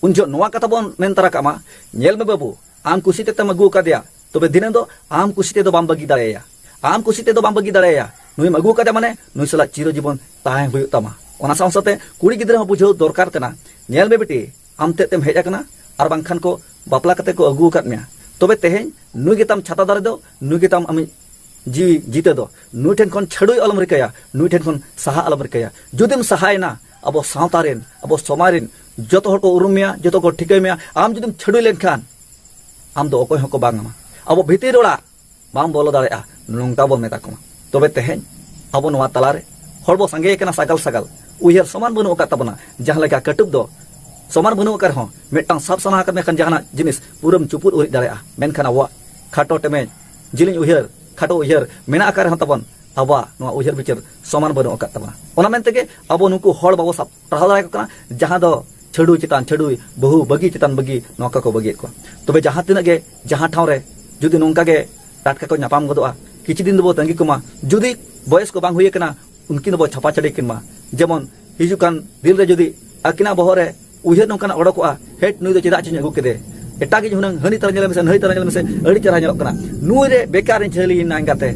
ᱩᱱ ᱡᱚᱦᱚᱜ ᱱᱚᱣᱟ ᱠᱟᱛᱷᱟ ᱵᱚᱱ ᱢᱮᱱ ᱛᱟᱨᱟ ᱠᱟᱜ ᱢᱟ, "ᱧᱮᱞ ᱢᱮ ᱵᱟᱹᱵᱩ, ᱟᱢ ᱠᱩᱥᱤ ᱛᱮ ᱛᱮᱢ ᱟᱹᱜᱩ ᱟᱠᱟᱫᱮᱭᱟ, ᱛᱚᱵᱮ ᱫᱷᱤᱱᱟᱹᱝ ᱫᱚ ᱟᱢ ᱠᱩᱥᱤ ᱛᱮᱫᱚ ᱵᱟᱢ ᱵᱟᱹᱜᱤ ᱫᱟᱲᱮᱭᱟᱭᱟ, ᱟᱢ ᱠᱩᱥᱤ ᱛᱮᱫᱚ ᱵᱟᱢ ᱵᱟᱹᱜᱤ ᱫᱟᱲᱮᱭᱟᱭᱟ, ᱱᱩᱭᱮᱢ ᱟᱹᱜᱩ ᱟᱠᱟᱫᱮ ᱢᱟᱱᱮ ᱱᱩᱭ ᱥᱟᱞᱟᱜ ᱪᱤᱨᱚ ᱡᱤᱵᱚᱱ ᱛᱟᱦᱮᱸ ᱦᱩᱭᱩᱜ ᱛᱟᱢᱟ᱾" ᱚᱱᱟ ᱥᱟᱶ ᱥᱟᱶᱛᱮ ᱠᱩᱲᱤ ᱜᱤᱫᱽᱨᱟᱹ ᱦᱚᱸ ᱵᱩᱡᱷᱟᱹᱣ ᱫᱚᱨᱠᱟᱨ ᱠᱟᱱᱟ, ᱧᱮᱞ ᱢᱮ ᱵᱤᱴᱤ, ᱟᱢ ᱛᱮᱫ ᱛᱮᱢ ᱦᱮᱡ ᱟᱠᱟᱱᱟ, ᱟᱨ ᱵᱟᱝᱠᱷᱟᱱ ᱠᱚ ᱵᱟᱯᱞᱟ ᱠᱟᱛᱮ ᱠᱚ ᱟᱹᱜᱩ ᱟᱠᱟᱫ ᱢᱮᱭᱟ, ᱛᱚᱵᱮ ᱛᱮᱦᱮᱧ ᱱᱩᱭ ᱜᱮᱛᱟᱢ ᱪᱷᱟᱛᱟ ᱫᱟᱨᱮ ᱫᱚ, ᱱᱩᱭ ᱜᱮᱛᱟᱢ ᱟᱢᱤᱡ ᱡᱤᱣᱤ ᱡᱤᱛᱟᱹ ᱫᱚ᱾ ᱱᱩᱭ ᱴᱷᱮᱱ ᱠᱷᱚᱱ ᱪᱷᱟᱹᱰᱩᱭ ᱟᱞᱚᱢ ᱨᱤᱠᱟᱹᱭᱟ, ᱱᱩᱭ ᱴᱷᱮᱱ ᱠᱷᱚᱱ ᱥᱟᱦᱟ ᱟᱞᱚᱢ ᱨᱤᱠᱟᱹᱭᱟ᱾ ᱡᱩᱫᱤᱢ ᱥᱟᱦᱟᱭᱮᱱᱟ, ᱟᱵᱚ ᱥᱟᱶᱛᱟ ᱨᱮᱱ, ᱟᱵᱚ ᱥᱚᱢᱟᱡᱽ ᱨᱮᱱ ᱡᱚᱛᱚ ᱦᱚᱲ ᱠᱚ ᱩᱨᱩᱢ ᱢᱮᱭᱟ, ᱡᱚᱛᱚ ᱠᱚ ᱴᱷᱤᱠᱟᱹᱭ ᱢᱮᱭᱟ᱾ ᱟᱢ ᱡᱩᱫᱤᱢ ᱪᱷᱟᱹᱰᱩᱭ ᱞᱮᱱᱠᱷᱟᱱ, ᱟᱢ ᱫᱚ ᱚᱠᱚᱭ ᱦᱚᱸᱠᱚ ᱵᱟᱝ ᱟᱢᱟ᱾ ᱟᱵᱚ ᱵᱷᱤᱛᱤᱨ ᱚᱲᱟᱜ ᱵᱟᱢ ᱵᱚᱞᱚ ᱫᱟᱲᱮᱭᱟᱜᱼᱟ, ᱱᱚᱝᱠᱟ ᱵᱚᱱ ᱢᱮᱛᱟ ᱠᱚᱢᱟ᱾ ᱛᱚᱵᱮ ᱛᱮᱦᱮᱧ ᱟᱵᱚ ᱱᱚᱣᱟ ᱛᱟᱞᱟᱨᱮ ᱦᱚᱲ ᱵᱚ ᱥᱟᱸᱜᱮ ᱟᱠᱟᱱᱟ, ᱥᱟᱜᱟᱞ ᱥᱟᱜᱟᱞ᱾ ᱩᱭᱦᱟᱹᱨ ᱥᱚᱢᱟᱱ ᱵᱟᱹᱱᱩᱜ ᱟᱠᱟᱫ ᱛᱟᱵᱚᱱᱟ᱾ ᱡᱟᱦᱟᱸ ᱞᱮᱠᱟ ᱠᱟᱹᱴᱩᱵ ᱫᱚ ᱥᱚᱢᱟᱱ ᱵᱟᱹᱱᱩᱜ ᱟᱠᱟᱫ ᱨᱮᱦᱚᱸ, ᱢᱤᱫᱴᱟᱝ ᱥᱟᱵ ᱥᱟᱱᱟ ᱟᱠᱟᱫ ᱢᱮᱠᱷᱟᱱ ᱡᱟᱦᱟᱱᱟᱜ ᱡᱤᱱᱤᱥ ᱯᱩᱨᱟᱹᱢ ᱪᱩᱯᱩᱫ ᱩᱨᱤᱡ ᱫᱟᱲᱮᱭᱟᱜᱼᱟ, ᱢᱮᱱᱠᱷᱟᱱ ᱟᱵᱚᱣᱟᱜ ᱠᱷᱟᱴᱚ ᱴᱮᱢᱮᱡ, ᱡᱤᱞᱤᱧ ᱩᱭᱦᱟᱹᱨ, ᱠᱷᱟᱴᱚ ᱩᱭᱦᱟᱹᱨ ᱢᱮᱱᱟᱜ ᱟᱠᱟᱫ ᱨᱮᱦᱚᱸ ᱛᱟᱵᱚᱱ, ᱟᱵᱚᱣᱟᱜ ᱱᱚᱣᱟ ᱩᱭᱦᱟᱹᱨ ᱵᱤᱪᱟᱹᱨ ᱥᱚᱢᱟᱱ ᱵᱟᱹᱱᱩᱜ ᱟᱠᱟᱫ ᱛᱟᱵᱚᱱᱟ᱾ ᱚᱱᱟ ᱢᱮᱱ ᱛᱮᱜᱮ ᱟᱵᱚ ᱱᱩᱠᱩ ᱦᱚᱲ ᱵᱟᱵᱚ ᱥᱟᱵ ᱴᱟᱨᱦᱟᱣ ᱫᱟᱲᱮᱭᱟᱠᱚ ᱠᱟᱱᱟ, ᱡᱟᱦᱟᱸ ᱫᱚ ᱪᱷᱟᱹᱰᱩᱭ ᱪᱮᱛᱟᱱ ᱪᱷᱟᱹᱰᱩᱭ, ᱵᱟᱹᱦᱩ ᱵᱟᱹᱜᱤ ᱪᱮᱛᱟᱱ ᱵᱟᱹᱜᱤ, ᱱᱚᱝᱠᱟ ᱠᱚ ᱵᱟᱹᱜᱤᱭᱮᱫ ᱠᱚᱣᱟ᱾ ᱛᱚᱵᱮ ᱡᱟᱦᱟᱸ ᱛᱤᱱᱟᱹᱜ ᱜᱮ, ᱡᱟᱦᱟᱸ ᱴᱷᱟᱶ ᱨᱮ ᱡᱩᱫᱤ ᱱᱚᱝᱠᱟ ᱜᱮ ᱴᱟᱴᱠᱟ ᱠᱚ ᱧᱟᱯᱟᱢ ᱜᱚᱫᱚᱜᱼᱟ, ᱠᱤᱪᱷᱩ ᱫᱤᱱ ᱫᱚᱵᱚ ᱛᱟᱺᱜᱤ ᱠᱚᱢᱟ᱾ ᱡᱩᱫᱤ ᱵᱚᱭᱮᱥ ᱠᱚ ᱵᱟᱝ ᱦᱩᱭ ᱟᱠᱟᱱᱟ, ᱩᱱᱠᱤᱱ ᱫᱚᱵᱚ ᱪᱷᱟᱯᱟ ᱪᱷᱟᱹᱰᱤ ᱠᱤᱱ ᱢᱟ᱾ ᱡᱮᱢᱚᱱ ᱦᱤᱡᱩᱜ ᱠᱟᱱ ᱫᱤᱱ ᱨᱮ ᱡᱩᱫᱤ ᱟᱹᱠᱤᱱᱟᱜ ᱵᱚᱦᱚᱜ ᱨᱮ ᱩᱭᱦᱟᱹᱨ ᱱᱚᱝᱠᱟᱱᱟᱜ ᱚᱰᱚᱠᱚᱜᱼᱟ, "ᱦᱮᱴ, ᱱᱩᱭ ᱫᱚ ᱪᱮᱫᱟᱜ ᱪᱚᱧ ᱟᱹᱜᱩ ᱠᱮᱫᱮ? ᱮᱴᱟᱜᱤᱡ ᱦᱩᱱᱟᱹᱝ ᱦᱟᱹᱱᱤ ᱛᱟᱨᱟ ᱧᱮᱞᱮ ᱢᱮᱥᱮ, ᱱᱟᱹᱭ ᱛᱟᱨᱟ ᱧᱮᱞᱮ ᱢᱮᱥᱮ, ᱟᱹᱰᱤ ᱪᱮᱦᱨᱟ ᱧᱮᱞᱚᱜ ᱠᱟᱱᱟ᱾ ᱱᱩᱭ ᱨᱮ ᱵᱮᱠᱟᱨᱤᱧ ᱡᱷᱟᱹᱞᱤᱭᱮᱱᱟ ᱮᱸᱜᱟᱛᱮ᱾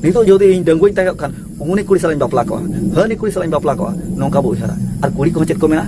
ᱱᱤᱛᱚᱜ ᱡᱩᱫᱤ ᱤᱧ ᱰᱟᱺᱜᱩᱣᱟᱹᱧ ᱛᱟᱦᱮᱸ ᱠᱚᱜ ᱠᱷᱟᱱ, ᱩᱱᱤ ᱠᱩᱲᱤ ᱥᱟᱞᱟᱜ ᱤᱧ ᱵᱟᱯᱞᱟ ᱠᱚᱜᱼᱟ, ᱦᱟᱹᱱᱤ ᱠᱩᱲᱤ ᱥᱟᱞᱟᱜ ᱤᱧ ᱵᱟᱯᱞᱟ ᱠᱚᱜᱼᱟ", ᱱᱚᱝᱠᱟ ᱵᱚ ᱩᱭᱦᱟᱹᱨᱟ᱾ ᱟᱨ ᱠᱩᱲᱤ ᱠᱚᱦᱚᱸ ᱪᱮᱫ ᱠᱚ ᱢᱮᱱᱟ?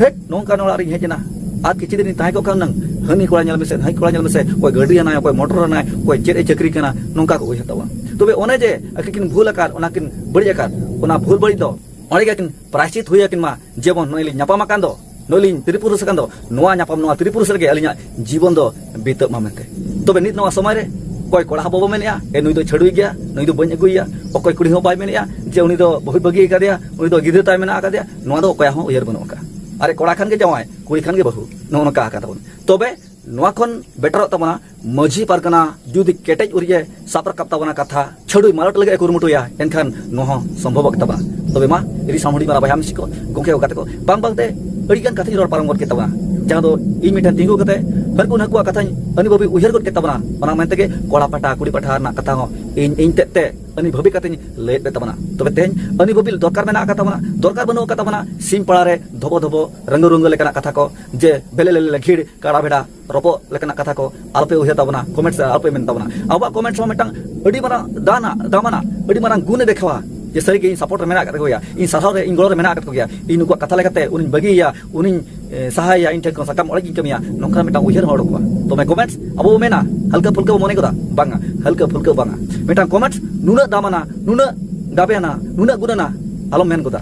"ᱦᱮᱴ, ᱱᱚᱝᱠᱟᱱ ᱚᱲᱟᱜ ᱨᱤᱧ ᱦᱮᱡ ᱮᱱᱟ, ᱟᱨ ᱠᱤᱪᱷᱩ ᱫᱤᱱ ᱤᱧ ᱛᱟᱦᱮᱸ ᱠᱚᱜ ᱠᱷᱟᱱ ᱦᱩᱱᱟᱹᱝ, ᱦᱟᱹᱱᱤ ᱠᱚᱲᱟ ᱧᱮᱞ ᱢᱮᱥᱮ, ᱱᱟᱹᱭ ᱠᱚᱲᱟ ᱧᱮᱞ ᱢᱮᱥᱮ, ᱚᱠᱚᱭ ᱜᱟᱹᱰᱤ ᱟᱱᱟᱭ, ᱚᱠᱚᱭ ᱢᱚᱴᱚᱨ ᱟᱱᱟᱭ, ᱚᱠᱚᱭ ᱪᱮᱫ ᱮ ᱪᱟᱹᱠᱨᱤ ᱠᱟᱱᱟ", ᱱᱚᱝᱠᱟ ᱠᱚ ᱩᱭᱦᱟᱹᱨ ᱛᱟᱵᱚᱱᱟ᱾ ᱛᱚᱵᱮ ᱚᱱᱮ ᱡᱮ ᱟᱹᱠᱤᱱ ᱠᱤᱱ ᱵᱷᱩᱞ ᱟᱠᱟᱫ, ᱚᱱᱟ ᱠᱤᱱ ᱵᱟᱹᱲᱤᱡ ᱟᱠᱟᱫ, ᱚᱱᱟ ᱵᱷᱩᱞ ᱵᱟᱹᱲᱤᱡ ᱫᱚ ᱚᱸᱰᱮ ᱜᱮ ᱟᱹᱠᱤᱱ ᱯᱨᱟᱭᱥᱪᱤᱛ ᱦᱩᱭ ᱟᱹᱠᱤᱱ ᱢᱟ, ᱡᱮᱢᱚᱱ ᱱᱚᱜᱼᱚᱭ ᱞᱤᱧ ᱧᱟᱯᱟᱢ ᱟᱠᱟᱱ ᱫᱚ, ᱱᱚᱜᱼᱚᱭ ᱞᱤᱧ ᱛᱨᱤ ᱯᱩᱨᱩᱥ ᱟᱠᱟᱱ ᱫᱚ, ᱱᱚᱣᱟ ᱧᱟᱯᱟᱢ, ᱱᱚᱣᱟ ᱛᱨᱤ ᱯᱩᱨᱩᱥ ᱨᱮᱜᱮ ᱟᱹᱞᱤᱧᱟᱜ ᱡᱤᱵᱚᱱ ᱫᱚ ᱵᱤᱛᱟᱹᱜ ᱢᱟ ᱢᱮᱱᱛᱮ᱾ ᱛᱚᱵᱮ ᱱᱤᱛ ᱱᱚᱣᱟ ᱥᱚᱢᱚᱭ ᱨᱮ ᱚᱠᱚᱭ ᱠᱚᱲᱟ ᱦᱚᱸ ᱵᱟᱵᱚ ᱢᱮᱱᱮᱜᱼᱟ, "ᱮ, ᱱᱩᱭ ᱫᱚ ᱪᱷᱟᱹᱰᱩᱭ ᱜᱮᱭᱟ, ᱱᱩᱭ ᱫᱚ ᱵᱟᱹᱧ ᱟᱹᱜᱩᱭᱮᱭᱟ"? ᱚᱠᱚᱭ ᱠᱩᱲᱤ ᱦᱚᱸ ᱵᱟᱭ ᱢᱮᱱᱮᱜᱼᱟ ᱡᱮ ᱩᱱᱤ ᱫᱚ ᱵᱟᱹᱦᱩᱭ ᱵᱟᱹᱜᱤ ᱟᱠᱟᱫᱮᱭᱟ, ᱩᱱᱤ ᱫᱚ ᱜᱤᱫᱽᱨᱟᱹ ᱛᱟᱭ ᱢᱮᱱᱟᱜ ᱟᱠᱟᱫᱮᱭᱟ᱾ ᱱᱚᱣᱟ ᱫᱚ ᱚᱠᱚᱭᱟᱜ ᱦᱚᱸ ᱩᱭᱦᱟᱹᱨ ᱵᱟᱹᱱᱩᱜ ᱟᱠᱟᱫᱼᱟ᱾ ᱟᱨᱮ ᱠᱚᱲᱟ ᱠᱷᱟᱱ ᱜᱮ ᱡᱟᱶᱟᱭ, ᱠᱩᱲᱤ ᱠᱷᱟᱱ ᱜᱮ ᱵᱟᱹᱦᱩ, ᱱᱚᱜᱼᱚ ᱱᱚᱝᱠᱟ ᱟᱠᱟᱫ ᱛᱟᱵᱚᱱ᱾ ᱛᱚᱵᱮ ᱱᱚᱣᱟ ᱠᱷᱚᱱ ᱵᱮᱴᱟᱨᱚᱜ ᱛᱟᱵᱚᱱᱟ, ᱢᱟᱹᱡᱷᱤ ᱯᱟᱨᱜᱟᱱᱟ ᱡᱩᱫᱤ ᱠᱮᱴᱮᱡ ᱩᱨᱤᱡ ᱮ ᱥᱟᱵ ᱨᱟᱠᱟᱵ ᱛᱟᱵᱚᱱᱟ, ᱠᱟᱛᱷᱟ ᱪᱷᱟᱹᱰᱩᱭ ᱢᱟᱞᱚᱴ ᱞᱟᱹᱜᱤᱫ ᱮ ᱠᱩᱨᱩᱢᱩᱴᱩᱭᱟ, ᱮᱱᱠᱷᱟᱱ ᱱᱚᱣᱟ ᱦᱚᱸ ᱥᱚᱢᱵᱷᱚᱵᱚᱜ ᱛᱟᱵᱚᱱᱟ᱾ ᱛᱚᱵᱮ ᱢᱟ, ᱤᱧ ᱥᱟᱶ ᱦᱩᱰᱤᱧ ᱢᱟᱨᱟᱝ ᱵᱚᱭᱦᱟ ᱢᱤᱥᱤ ᱠᱚ, ᱜᱚᱢᱠᱮ ᱠᱚ, ᱜᱟᱛᱮ ᱠᱚ, ᱵᱟᱝ ᱵᱟᱝᱛᱮ ᱟᱹᱰᱤᱜᱟᱱ ᱠᱟᱛᱷᱟᱧ ᱨᱚᱲ ᱯᱟᱨᱚᱢ ᱜᱚᱫ ᱠᱮᱫ ᱛᱟᱵᱚᱱᱟ, ᱡᱟᱦᱟᱸ ᱫᱚ ᱤᱧ ᱢᱤᱫᱴᱮᱱ ᱛᱤᱸᱜᱩ ᱠᱟᱛᱮ ᱦᱟᱹᱱᱠᱩ ᱱᱟᱹᱠᱩᱣᱟᱜ ᱠᱟᱛᱷᱟᱧ ᱟᱹᱱᱤ ᱵᱷᱟᱹᱵᱤ ᱩᱭᱦᱟᱹᱨ ᱜᱚᱫ ᱠᱮᱫ ᱛᱟᱵᱚᱱᱟ᱾ ᱚᱱᱟ ᱢᱮᱱ ᱛᱮᱜᱮ ᱠᱚᱲᱟ ᱯᱟᱦᱴᱟ, ᱠᱩᱲᱤ ᱯᱟᱦᱴᱟ ᱨᱮᱱᱟᱜ ᱠᱟᱛᱷᱟ ᱦᱚᱸ ᱤᱧ, ᱤᱧ ᱛᱮᱫ ᱛᱮ ᱟᱹᱱᱤ ᱵᱷᱟᱹᱵᱤ ᱠᱟᱛᱮᱧ ᱞᱟᱹᱭᱮᱫ ᱯᱮ ᱛᱟᱵᱚᱱᱟ᱾ ᱛᱚᱵᱮ ᱛᱮᱦᱮᱧ ᱟᱹᱱᱤ ᱵᱷᱟᱹᱵᱤ ᱫᱚᱨᱠᱟᱨ ᱢᱮᱱᱟᱜ ᱟᱠᱟᱫ ᱛᱟᱵᱚᱱᱟ, ᱫᱚᱨᱠᱟᱨ ᱵᱟᱹᱱᱩᱜ ᱟᱠᱟᱫ ᱛᱟᱵᱚᱱᱟ ᱥᱤᱢ ᱯᱟᱲᱟ ᱨᱮ ᱫᱷᱚᱵᱚ ᱫᱷᱚᱵᱚ, ᱨᱟᱹᱝᱜᱟᱹ ᱨᱩᱝᱜᱟᱹ ᱞᱮᱠᱟᱱᱟᱜ ᱠᱟᱛᱷᱟ ᱠᱚ, ᱡᱮ ᱵᱷᱮᱞᱮ ᱞᱮᱞᱮ ᱞᱮ ᱜᱷᱤᱲ ᱠᱟᱲᱟ ᱵᱷᱮᱰᱟ ᱨᱚᱯᱚᱜ ᱞᱮᱠᱟᱱᱟᱜ ᱠᱟᱛᱷᱟ ᱠᱚ ᱟᱞᱚᱯᱮ ᱩᱭᱦᱟᱹᱨ ᱛᱟᱵᱚᱱᱟ, ᱠᱚᱢᱮᱱᱴᱥ ᱨᱮ ᱟᱞᱚᱯᱮ ᱢᱮᱱ ᱛᱟᱵᱚᱱᱟ᱾ ᱟᱵᱚᱣᱟᱜ ᱠᱚᱢᱮᱱᱴᱥ ᱦᱚᱸ ᱢᱤᱫᱴᱟᱝ ᱟᱹᱰᱤ ᱢᱟᱨᱟᱝ ᱫᱟᱱᱟᱜ, ᱫᱟᱢᱟᱱᱟᱜ, ᱟᱹᱰᱤ ᱢᱟᱨᱟᱝ ᱜᱩᱱᱮ ᱫᱮᱠᱷᱟᱣᱟ ᱡᱮ ᱥᱟᱹᱨᱤᱜᱮ ᱤᱧ ᱥᱟᱯᱳᱨᱴ ᱨᱮ ᱢᱮᱱᱟᱜ ᱟᱠᱟᱫ ᱠᱚᱜᱮᱭᱟ, ᱤᱧ ᱥᱟᱨᱦᱟᱣ ᱨᱮ, ᱤᱧ ᱜᱚᱲᱚ ᱨᱮ ᱢᱮᱱᱟᱜ ᱟᱠᱟᱫ ᱠᱚᱜᱮᱭᱟ, ᱤᱧ ᱱᱩᱠᱩᱣᱟᱜ ᱠᱟᱛᱷᱟ ᱞᱮᱠᱟᱛᱮ ᱩᱱᱤᱧ ᱵᱟᱹᱜᱤᱭᱮᱭᱟ, ᱩᱱᱤᱧ, ᱮ, ᱥᱟᱦᱟᱭᱮᱭᱟ, ᱤᱧ ᱴᱷᱮᱱ ᱠᱷᱚᱱ ᱥᱟᱠᱟᱢ ᱚᱲᱮᱡ ᱤᱧ ᱠᱟᱹᱢᱤᱭᱟ, ᱱᱚᱝᱠᱟᱱ ᱢᱤᱫᱴᱟᱝ ᱩᱭᱦᱟᱹᱨ ᱦᱚᱸ ᱚᱰᱚᱠᱚᱜᱼᱟ᱾ ᱛᱚᱵᱮ ᱠᱚᱢᱮᱱᱴᱥ ᱟᱵᱚ ᱵᱚ ᱢᱮᱱᱟ ᱦᱟᱞᱠᱟ ᱯᱷᱩᱞᱠᱟ ᱵᱚ ᱢᱚᱱᱮ ᱜᱚᱫᱟ? ᱵᱟᱝᱟ, ᱦᱟᱞᱠᱟ ᱯᱷᱩᱞᱠᱟ ᱵᱟᱝᱟ᱾ ᱢᱤᱫᱴᱟᱝ ᱠᱚᱢᱮᱱᱴᱥ ᱱᱩᱱᱟᱹᱜ ᱫᱟᱢᱟᱱᱟ, ᱱᱩᱱᱟᱹᱜ ᱫᱟᱵᱮᱭᱟᱱᱟ, ᱱᱩᱱᱟᱹᱜ ᱜᱩᱱᱟᱱᱟ ᱟᱞᱚᱢ ᱢᱮᱱ ᱜᱚᱫᱟ᱾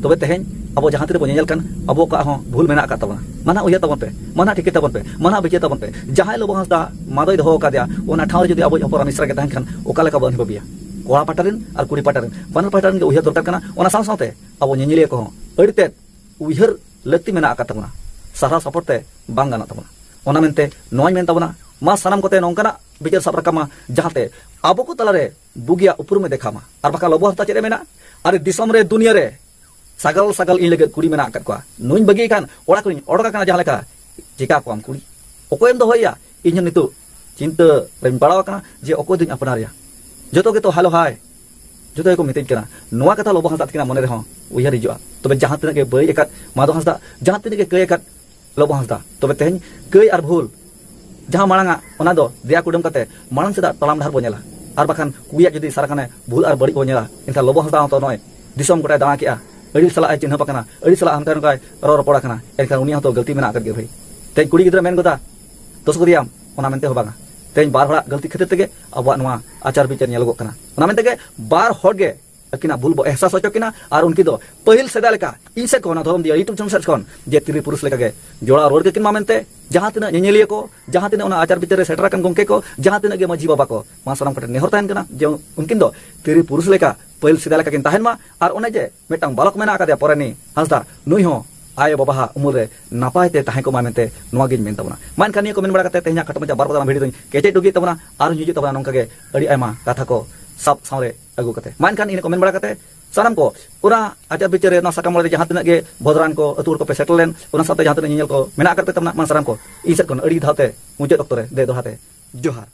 ᱛᱚᱵᱮ ᱛᱮᱦᱮᱧ ᱟᱵᱚ ᱡᱟᱦᱟᱸ ᱛᱤᱨᱮ ᱵᱚ ᱧᱮᱧᱮᱞ ᱠᱟᱱ, ᱟᱵᱚ ᱠᱚᱣᱟᱜ ᱦᱚᱸ ᱵᱷᱩᱞ ᱢᱮᱱᱟᱜ ᱟᱠᱟᱫ ᱛᱟᱵᱚᱱᱟ᱾ ᱢᱟ ᱱᱟᱦᱟᱜ ᱩᱭᱦᱟᱹᱨ ᱛᱟᱵᱚᱱ ᱯᱮ, ᱢᱟ ᱱᱟᱦᱟᱜ ᱴᱷᱤᱠᱟᱹ ᱛᱟᱵᱚᱱ ᱯᱮ, ᱢᱟ ᱱᱟᱦᱟᱜ ᱵᱤᱪᱟᱹᱨ ᱛᱟᱵᱚᱱ ᱯᱮ᱾ ᱡᱟᱦᱟᱸᱭ ᱞᱚᱵᱚ ᱦᱟᱸᱥᱫᱟ ᱢᱟᱫᱚᱭ ᱫᱚᱦᱚ ᱟᱠᱟᱫᱮᱭᱟ, ᱚᱱᱟ ᱴᱷᱟᱶ ᱨᱮ ᱡᱩᱫᱤ ᱟᱵᱚᱭᱤᱡ ᱦᱚᱯᱚᱱ ᱮᱨᱟ ᱢᱤᱥᱨᱟ ᱜᱮ ᱛᱟᱦᱮᱱ ᱠᱷᱟᱱ, ᱚᱠᱟ ᱞᱮᱠᱟ ᱵᱚᱱ ᱵᱷᱟᱹᱵᱤᱭᱟ? ᱠᱚᱲᱟ ᱯᱟᱦᱴᱟ ᱨᱮᱱ ᱟᱨ ᱠᱩᱲᱤ ᱯᱟᱦᱴᱟ ᱨᱮᱱ, ᱵᱟᱱᱟᱨ ᱯᱟᱦᱴᱟ ᱨᱮᱱ ᱜᱮ ᱩᱭᱦᱟᱹᱨ ᱫᱚᱨᱠᱟᱨ ᱠᱟᱱᱟ᱾ ᱚᱱᱟ ᱥᱟᱶ ᱥᱟᱶᱛᱮ ᱟᱵᱚ ᱧᱮᱧᱮᱞᱤᱭᱟᱹ ᱠᱚᱦᱚᱸ ᱟᱹᱰᱤ ᱛᱮᱫ ᱩᱭᱦᱟᱹᱨ ᱞᱟᱹᱠᱛᱤ ᱢᱮᱱᱟᱜ ᱟᱠᱟᱫ ᱛᱟᱵᱚᱱᱟ᱾ ᱥᱟᱨᱦᱟᱣ ᱥᱟᱯᱚᱴ ᱛᱮ ᱵᱟᱝ ᱜᱟᱱᱚᱜ ᱛᱟᱵᱚᱱᱟ᱾ ᱚᱱᱟ ᱢᱮᱱᱛᱮ ᱱᱚᱣᱟᱧ ᱢᱮᱱ ᱛᱟᱵᱚᱱᱟ, ᱢᱟ ᱥᱟᱱᱟᱢ ᱠᱚᱛᱮ ᱱᱚᱝᱠᱟᱱᱟᱜ ᱵᱤᱪᱟᱹᱨ ᱥᱟᱵ ᱨᱟᱠᱟᱵ ᱢᱟ, ᱡᱟᱦᱟᱸᱛᱮ ᱟᱵᱚ ᱠᱚ ᱛᱟᱞᱟᱨᱮ ᱵᱩᱜᱤᱭᱟᱜ ᱩᱯᱨᱩᱢ ᱮ ᱫᱮᱠᱷᱟᱣ ᱢᱟ᱾ ᱟᱨ ᱵᱟᱠᱷᱟᱱ ᱞᱚᱵᱚ ᱦᱟᱸᱥᱫᱟ ᱪᱮᱫ ᱮ ᱢᱮᱱᱟ? ᱟᱨ ᱫᱤᱥᱚᱢ ᱨᱮ, ᱫᱩᱱᱤᱭᱟᱹ ᱨᱮ ᱥᱟᱜᱟᱞ ᱥᱟᱜᱟᱞ ᱤᱧ ᱞᱟᱹᱜᱤᱫ ᱠᱩᱲᱤ ᱢᱮᱱᱟᱜ ᱟᱠᱟᱫ ᱠᱚᱣᱟ᱾ ᱱᱩᱭ ᱵᱟᱹᱜᱤ ᱠᱷᱟᱱ ᱚᱲᱟᱜ ᱠᱷᱚᱱᱤᱧ ᱚᱰᱚᱠ ᱟᱠᱟᱱᱟ ᱡᱟᱦᱟᱸ ᱞᱮᱠᱟ᱾ ᱪᱤᱠᱟ ᱠᱚᱣᱟᱢ ᱠᱩᱲᱤ? ᱚᱠᱚᱭᱮᱢ ᱫᱚᱦᱚᱭᱮᱭᱟ? ᱤᱧ ᱦᱚᱸ ᱱᱤᱛᱚᱜ ᱪᱤᱱᱛᱟᱹ ᱨᱮᱧ ᱯᱟᱲᱟᱣ ᱟᱠᱟᱱᱟ ᱡᱮ ᱚᱠᱚᱭ ᱫᱚᱧ ᱟᱯᱱᱟᱨᱮᱭᱟ᱾ ᱡᱚᱛᱚ ᱜᱮᱛᱚ ᱦᱮᱞᱳ ᱦᱟᱭ, ᱡᱚᱛᱚ ᱜᱮᱠᱚ ᱢᱤᱛᱟᱹᱧ ᱠᱟᱱᱟ᱾ ᱱᱚᱣᱟ ᱠᱟᱛᱷᱟ ᱞᱚᱵᱚ ᱦᱟᱸᱥᱫᱟ ᱛᱟᱹᱠᱤᱱᱟᱜ ᱢᱚᱱᱮ ᱨᱮᱦᱚᱸ ᱩᱭᱦᱟᱹᱨ ᱦᱤᱡᱩᱜᱼᱟ᱾ ᱛᱚᱵᱮ ᱡᱟᱦᱟᱸ ᱛᱤᱱᱟᱹᱜ ᱜᱮ ᱵᱟᱹᱲᱤᱡ ᱟᱠᱟᱫ ᱢᱟᱫᱚ ᱦᱟᱸᱥᱫᱟ, ᱡᱟᱦᱟᱸ ᱛᱤᱱᱟᱹᱜ ᱜᱮ ᱠᱟᱹᱭ ᱟᱠᱟᱫ ᱞᱚᱵᱚ ᱦᱟᱸᱥᱫᱟ, ᱛᱚᱵᱮ ᱛᱮᱦᱮᱧ ᱠᱟᱹᱭ ᱟᱨ ᱵᱷᱩᱞ ᱡᱟᱦᱟᱸ ᱢᱟᱲᱟᱝᱟ, ᱚᱱᱟ ᱫᱚ ᱫᱮᱭᱟ ᱠᱩᱰᱟᱹᱢ ᱠᱟᱛᱮ ᱢᱟᱲᱟᱝ ᱥᱮᱫᱟᱜ ᱛᱟᱲᱟᱢ ᱰᱟᱦᱟᱨ ᱵᱚ ᱧᱮᱞᱟ᱾ ᱟᱨ ᱵᱟᱠᱷᱟᱱ ᱠᱩᱲᱤᱭᱟᱜ ᱡᱩᱫᱤ ᱥᱟᱨᱟ ᱠᱷᱟᱱᱮ ᱵᱷᱩᱞ ᱟᱨ ᱵᱟᱹᱲᱤᱡ ᱵᱚ ᱧᱮᱞᱟ, ᱮᱱᱠᱷᱟᱱ ᱞᱚᱵᱚ ᱦᱟᱸᱥᱫᱟ ᱦᱚᱸᱛᱚ ᱱᱚᱜᱼᱚᱭ ᱫᱤᱥᱚᱢ ᱜᱚᱴᱟᱭ ᱫᱟᱬᱟ ᱠᱮᱜᱼᱟ, ᱟᱹᱲᱤ ᱥᱟᱞᱟᱜ ᱮ ᱪᱤᱱᱦᱟᱹᱯ ᱟᱠᱟᱱᱟ, ᱟᱹᱲᱤ ᱥᱟᱞᱟᱜ ᱦᱟᱱᱛᱮ ᱱᱚᱝᱠᱟᱭ ᱨᱚᱲ ᱨᱚᱯᱚᱲ ᱟᱠᱟᱱᱟ, ᱮᱱᱠᱷᱟᱱ ᱩᱱᱤᱭᱟᱜ ᱦᱚᱸᱛᱚ ᱜᱟᱹᱞᱛᱤ ᱢᱮᱱᱟᱜ ᱟᱠᱟᱫ ᱜᱮᱭᱟ ᱵᱷᱟᱹᱭ᱾ ᱛᱮᱦᱮᱧ ᱠᱩᱲᱤ ᱜᱤᱫᱽᱨᱟᱹ ᱢᱮᱱ ᱜᱚᱫᱟ, ᱫᱳᱥ ᱠᱟᱫᱮᱭᱟᱢ, ᱚᱱᱟ ᱢᱮᱱᱛᱮ ᱦᱚᱸ ᱵᱟᱝᱟ᱾ ᱛᱮᱦᱮᱧ ᱵᱟᱨ ᱦᱚᱲᱟᱜ ᱜᱟᱹᱞᱛᱤ ᱠᱷᱟᱹᱛᱤᱨ ᱛᱮᱜᱮ ᱟᱵᱚᱣᱟᱜ ᱱᱚᱣᱟ ᱟᱪᱟᱨ ᱵᱤᱪᱟᱹᱨ ᱧᱮᱞᱚᱜᱚᱜ ᱠᱟᱱᱟ᱾ ᱚᱱᱟ ᱢᱮᱱᱛᱮ ᱜᱮ ᱵᱟᱨ ᱦᱚᱲ ᱜᱮ ᱟᱹᱠᱤᱱᱟᱜ ᱵᱷᱩᱞ ᱵᱚ ᱮᱦᱥᱟᱥ ᱦᱚᱪᱚ ᱠᱤᱱᱟ ᱟᱨ ᱩᱱᱠᱤᱱ ᱫᱚ ᱯᱟᱹᱦᱤᱞ ᱥᱮᱫᱟᱭ ᱞᱮᱠᱟ ᱤᱧ ᱥᱮᱫ ᱠᱷᱚᱱ, ᱚᱱᱟ ᱫᱷᱚᱨᱚᱢ ᱫᱤᱭᱟᱹ YouTube channel ᱥᱮᱫ ᱠᱷᱚᱱ ᱡᱮ ᱛᱤᱨᱤ ᱯᱩᱨᱩᱥ ᱞᱮᱠᱟᱜᱮ ᱡᱚᱲᱟᱣ ᱨᱩᱣᱟᱹᱲ ᱠᱟᱹᱠᱤᱱ ᱢᱟ ᱢᱮᱱᱛᱮ ᱡᱟᱦᱟᱸ ᱛᱤᱱᱟᱹᱜ ᱧᱮᱧᱮᱞᱤᱭᱟᱹ ᱠᱚ, ᱡᱟᱦᱟᱸ ᱛᱤᱱᱟᱹᱜ ᱚᱱᱟ ᱟᱪᱟᱨ ᱵᱤᱪᱟᱹᱨ ᱨᱮ ᱥᱮᱴᱮᱨ ᱟᱠᱟᱱ ᱜᱚᱢᱠᱮ ᱠᱚ, ᱡᱟᱦᱟᱸ ᱛᱤᱱᱟᱹᱜ ᱜᱮ ᱢᱟᱹᱡᱷᱤ ᱵᱟᱵᱟ ᱠᱚ, ᱢᱟ ᱥᱟᱱᱟᱢ ᱠᱚᱴᱷᱮᱱ ᱱᱮᱦᱚᱨ ᱛᱟᱦᱮᱱ ᱠᱟᱱᱟ ᱡᱮ ᱩᱱᱠᱤᱱ ᱫᱚ ᱛᱤᱨᱤ ᱯᱩᱨᱩᱥ ᱞᱮᱠᱟ ᱯᱟᱹᱦᱤᱞ ᱥᱮᱫᱟᱭ ᱞᱮᱠᱟ ᱠᱤᱱ ᱛᱟᱦᱮᱱ ᱢᱟ᱾ ᱟᱨ ᱚᱱᱮ ᱡᱮ ᱢᱤᱫᱴᱟᱝ ᱵᱟᱞᱚᱠ ᱢᱮᱱᱟᱜ ᱟᱠᱟᱫᱮᱭᱟ ᱯᱚᱨᱮᱱᱤ ᱦᱟᱸᱥᱫᱟ, ᱱᱩᱭ ᱦᱚᱸ ᱟᱭᱳ ᱵᱟᱵᱟᱣᱟᱜ ᱩᱢᱩᱞ ᱨᱮ ᱱᱟᱯᱟᱭ ᱛᱮ ᱛᱟᱦᱮᱸ ᱠᱚᱜ ᱢᱟ ᱢᱮᱱᱛᱮ ᱱᱚᱣᱟ ᱜᱤᱧ ᱢᱮᱱ ᱛᱟᱵᱚᱱᱟ᱾ ᱢᱟ ᱮᱱᱠᱷᱟᱱ ᱱᱤᱭᱟᱹ ᱠᱚ ᱢᱮᱱ ᱵᱟᱲᱟ ᱠᱟᱛᱮ ᱛᱮᱦᱮᱧᱟᱜ ᱠᱷᱟᱴᱚ ᱢᱟᱪᱷᱟ ᱵᱟᱨ ᱯᱟᱛᱟ ᱨᱮᱱᱟᱜ ᱵᱷᱤᱰᱤᱭᱳ ᱫᱚᱧ ᱠᱮᱪᱮᱫ ᱩᱰᱩᱠᱮᱫ ᱛᱟᱵᱚᱱᱟ᱾ ᱟᱨᱦᱚᱸ ᱦᱤᱡᱩᱜ ᱛᱟᱵᱚᱱᱟ ᱱᱚᱝᱠᱟ ᱜᱮ ᱟᱹᱰᱤ ᱟᱭᱢᱟ ᱠᱟᱛᱷᱟ ᱠᱚ ᱥᱟᱵ ᱥᱟᱶᱨᱮ ᱟᱹᱜᱩ ᱠᱟᱛᱮ᱾ ᱢᱟ ᱮᱱᱠᱷᱟᱱ ᱤᱱᱟᱹ ᱠᱚ ᱢᱮᱱ ᱵᱟᱲᱟ ᱠᱟᱛᱮ ᱥᱟᱱᱟᱢ ᱠᱚ ᱚᱱᱟ ᱟᱪᱟᱨ ᱵᱤᱪᱟᱹᱨ ᱨᱮ ᱱᱚᱣᱟ ᱥᱟᱠᱟᱢ ᱚᱲᱮᱡ ᱨᱮ ᱡᱟᱦᱟᱸ ᱛᱤᱱᱟᱹᱜ ᱜᱮ ᱵᱷᱚᱫᱽᱨᱟᱱ ᱠᱚ ᱟᱹᱛᱩ ᱦᱚᱲ ᱠᱚᱯᱮ ᱥᱮᱴᱮᱨ ᱞᱮᱱ, ᱚᱱᱟ ᱥᱟᱶᱛᱮ ᱡᱟᱦᱟᱸ ᱛᱤᱱᱟᱹᱜ ᱧᱮᱧᱮᱞ ᱠᱚ ᱢᱮᱱᱟᱜ ᱟᱠᱟᱫ ᱯᱮ ᱛᱟᱵᱚᱱᱟ, ᱢᱟ ᱥᱟᱱᱟᱢ ᱠᱚ ᱤᱧ ᱥᱮᱫ ᱠᱷᱚᱱ ᱟᱹᱰᱤ ᱫᱷᱟᱣ ᱛᱮ ᱢᱩᱪᱟᱹᱫ ᱚᱠᱛᱚ ᱨᱮ ᱫᱮ ᱫᱚᱦᱲᱟ ᱛᱮ ᱡᱚᱦᱟᱨ᱾